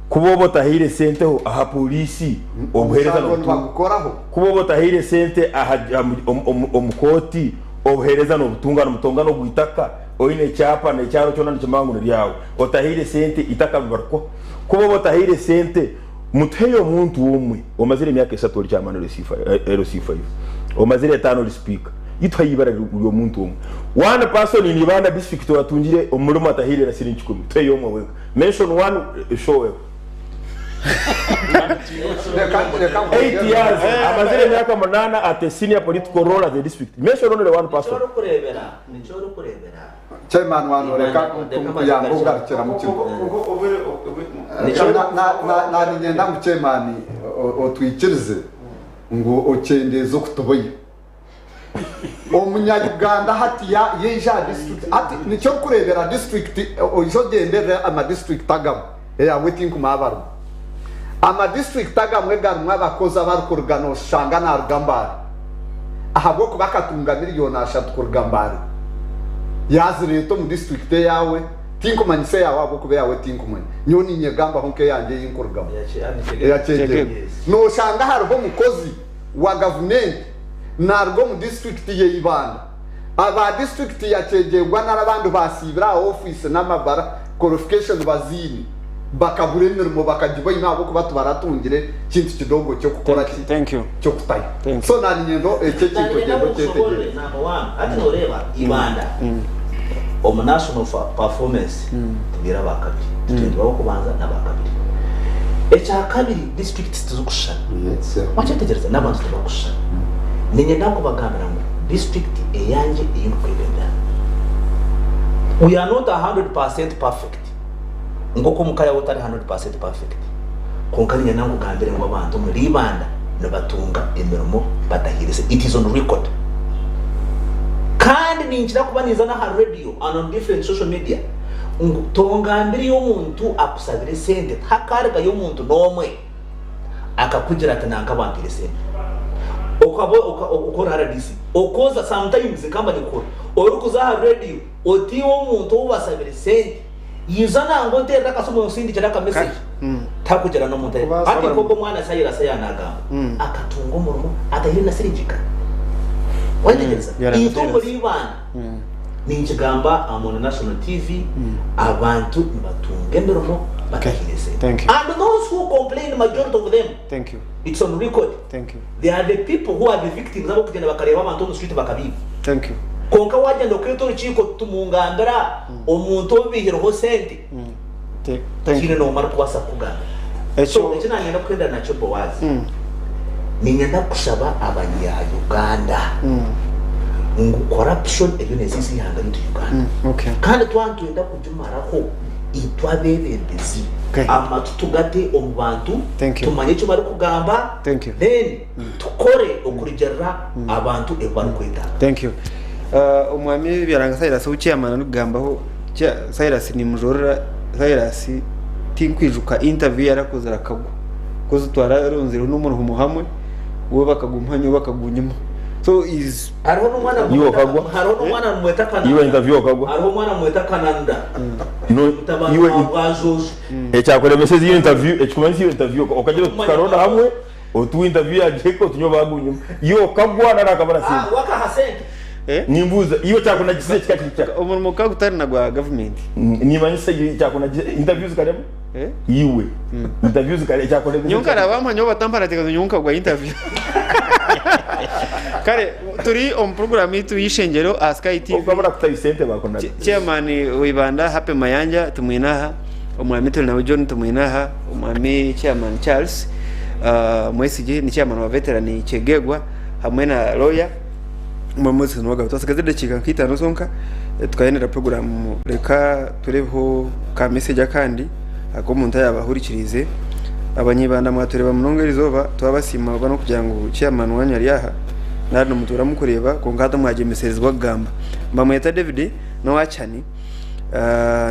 kuba oba otahaire sente ho aha poliisi obuheereza Omushango nibagukoraho. Kuba oba otahaire sente aha omu kooti obuheereza nobutunga nimutongana ogw'itaka oine ekyapa n'ekyaro kyona nikimanya ngu niryawe otahaire sente itaka nibarikuha. Kuba oba otahaire sente Mutuheyo omuntu omwe omazire emyaka esatu ori chairman LC5, omazire etano ori speaker. Ituhayo ibara ry'omuntu omwe. One person in Ibanda district owatungire omurimo atahaire na siringi kikumi. Tuheyo omwe wenka. Mention one show. 8 years amazire emyaka munana at a senior political role at the district. Mention only one person. Chairman wanoreka kuyamba ogarukiramu kimwe. Naninyenda ngu chairman otwikirize ngu okyendeeze okutuboya. Omunya Uganda hati yaija aha district hati nikyo orikureebera district oije ogyendere ama district agamwe eyawe tinkumanya abarimu. Ama district agamwe garimu abakozi abarikuruga noshanga naruga Mbale ahabwokuba akatunga miriyoni ashatu kuruga Mbale yazireeta omu district eyawe tinkumanyisa eyawe ahabwokuba eyawe tinkumanya nyowe ninyegambaho nk'eyangye eyinkurugamu eya Kyegegwa noshanga hariho omukozi wa gavumenti naruga omu district ye Ibanda aba district ya Kyegegwa nari abandi basiibire aha ofiisi n'amabara qualification baziine bakabura emirimo bakagiboine ahabw'okuba tibaratungire kintu kidogo ky'okukora ki? Thank you. Ky'okutayo. Thank you. So naninyenda ekyo ekintu Naninyenda ogyende ngu nshoboorore okyetegereze. number one hati noreeba Ibanda omu national performance tubaire abakabiri titwendi ab'okubanza n'abakabiri. Ekyakabiri districts tizikushushana wakyetegyereza n'abantu tibakushushana. Niinyenda kubagambira ngu district eyangye ei ndikwebembera we are not 100% perfect. Nk'oku omuka yaawe otari 100% perfect, kwonka niinyenda nkugambire ngu abantu omuri Ibanda nibatunga emirimo batahiirise. It is on record. Kandi ninkira kuba ninza n'aha radio and on different social media ngu tongambire omuntu akusabire esente, tihakarugayo omuntu n'omwe akakugira ati nanka bampaire sente. Okaba okora RDC, okoza sometimes nkamba ninkukora, orikuza aha radio Oti iwe omuntu ou basabire sente, yija nangwa onterere akasimu onsindikire aka message. Takugira n'omuntu aye. Hati nk'ogu omwana Cyrus yaanagamba, akatunga omurimo atahaire na siringi igana. Wayetegereza? Itwe omuri Ibanda, ninkigamba am on national TV, abantu nibatunga emirimo batahaire sente. And those who complain majority of them, it's on record, they are the people who are the victims ab'okugyenda bakareeba abantu omu street bakabiiba. Kwonka waagyenda okeeta orukiiko tumungambira omuntu obeihireho sente tihaine n'omwe arikubaasa kukugambira. So eki naanyenda kuhendera nakyo Boaz, niinyenda kushaba abanya Uganda ngu corruption eriyo neeziisa eihanga ryaitu Uganda. Kandi twaba nitwenda kugimaraho itwe abeebembezi amatu tugate omu bantu tumanye eki barikugamba then tukore okurugiirira abantu ebi barikwetaaga. Thank you. Omwami Byaranga Silas ou chairman arikugambaho, Silas nimujorora, Silas tinkwijuka interview yarakozire akagwa coz twararonzireho n'omuriho hamwe we bakagumuha nyowe bakagunyima so is Hariho n'omwana Iwe okagwa? Hariho n'omwana nimweta Iwe Kananda. interview okagwa? Hariho omwana nimweta Kananda. No, Mutabani iwe wa Bwajojo. Ekyakuremeseza iyo interview, ekikumanyisa iyo interview okagira oti tukaronda hamwe Otuwa interview yagihika otunywa bagunyuma. Iwe okagwa nari akabura Ah, sente. wakaha sente. Nimbuuza iwe ekyakunagisize kika kiri kita? Omurimo gukaba gutari na gwa gavumenti. Nimanyisa iwe ekyakunagisize interview zikarema? Iwe interview zikarema ekyakunemesa. Nyowe nkaraba nyowe batampara nateekateeka ngu nyowe nkagwa interview. Kare turi omu program yaitu y'eishengyero aha Sky TV. Okabura kutayo sente bakunaga. Chairman wa Ibanda Happy Mayanja tumwine aha. Omwami Turinawe John tumwine aha, Omwami Chairman Charles Mwesigye ni Chairman wa Veteran Kyegegwa hamwe na Lawyer Omwami Moses Nuwagaba. Twasigaza edakiika nka itaano zonka tukahendera program. Reka turebeho ka message akandi ak'omuntu ayaaba ahurikiriize. Abanyibanda mwatureba munonga erizooba twabasiima ahabwa n'okugira ngu Chairman wanyu ari aha. Nari nimutuura mukureeba kwonka hati mwagyemeserezibwa kugamba. Nibamweta David n'owa Kihani.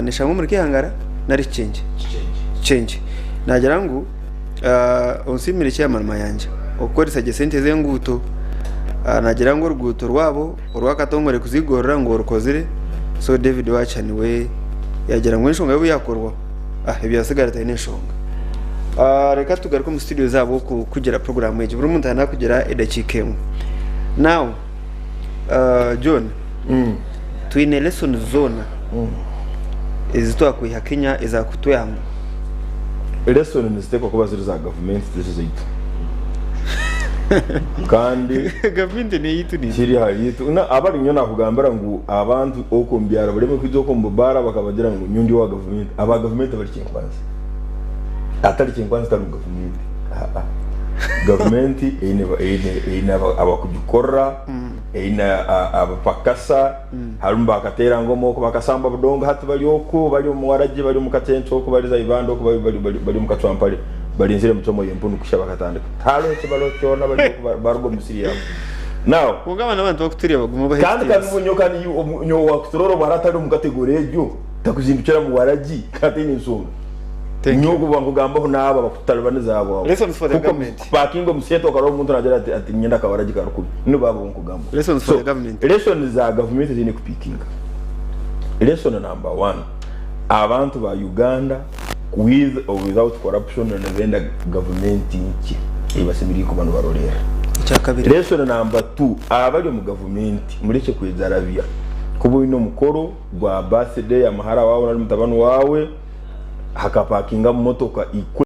Neshangwa omuri Kihangara nari Kikyengye? Kikyengye. Nagira ngu onsiimire Chairman Mayanja okukoresa gye sente z'enguuto. Nagira ngu oruguuto rwabo orwa Katongore kuza Igorora ngu orukozire. So David owa Kihani we yagira ngu enshonga yobu yakorwaho ebyatsigara taine nshonga. Reka tugaruke omu studio ahabw'okugira puroguraamu egi. Buri muntu aine kugira edakiika emwe. Now John, twine lessons zoona ezi twakwiha Kenya ezakutuyamba? Lesson niziteekwa kuba ziri za gavumenti tiziri zaitu. Kandi Gavumenti n'eyaitu naitwe. kiri ahariitwe. Na abari nyowe nakugambira ngu abantu okwo omu byaro baremwe kwija okwo omu bubaara bakabagira ngu nyowe ndi owa gavumenti. Aba gavumenti bari kyenkwanzi. Atari kyenkwanzi tari gavumenti. Aa. Gavumenti eine eine eine abakugikorera, eine abapakasa, harimu bakateera ngoma okwo bakasamba budongo hati bari okwo bari omu waragi bari omu kacenco okwo bari za Ibanda okwo bari bari bari bari omu kacwampare barinzire emichomo y'empunu kuhya bakatandika. Tihariho ekibariho kyona bari okwo baruga omu misiri yaabo. Now, Kwonka aba n'abantu bakutureeba guma obahe kandi kandi ekitiinisa. nyowe kandi nyowe owakuturoora obu araba atari omu category egyo takuzindukira mu waragi kandi ataine nshonga. Thank Nyowe you. ogu bankugambaho n'abo abakututalibaniza abo abo. Lessons for the Kuko government. kupakinga omu sente okarora omuntu nagira ati ati niinyenda akawaragi ka rukumi. Nibo abo nkugambaho. Lessons for So the government. lesson za gavumenti ziine kupikinga. Lesson number one, abantu ba Uganda with or without corruption nibenda gavumenti nkye ei bashemereire kuba nibaroreera. Ekyakabiri. Lesson number two, abari omu gavumenti murekye kwejarabya. Kuba oine omukoro gwa birthday ya muhara waawe nari mutabani waawe, hakapakingamu motoka ikumi.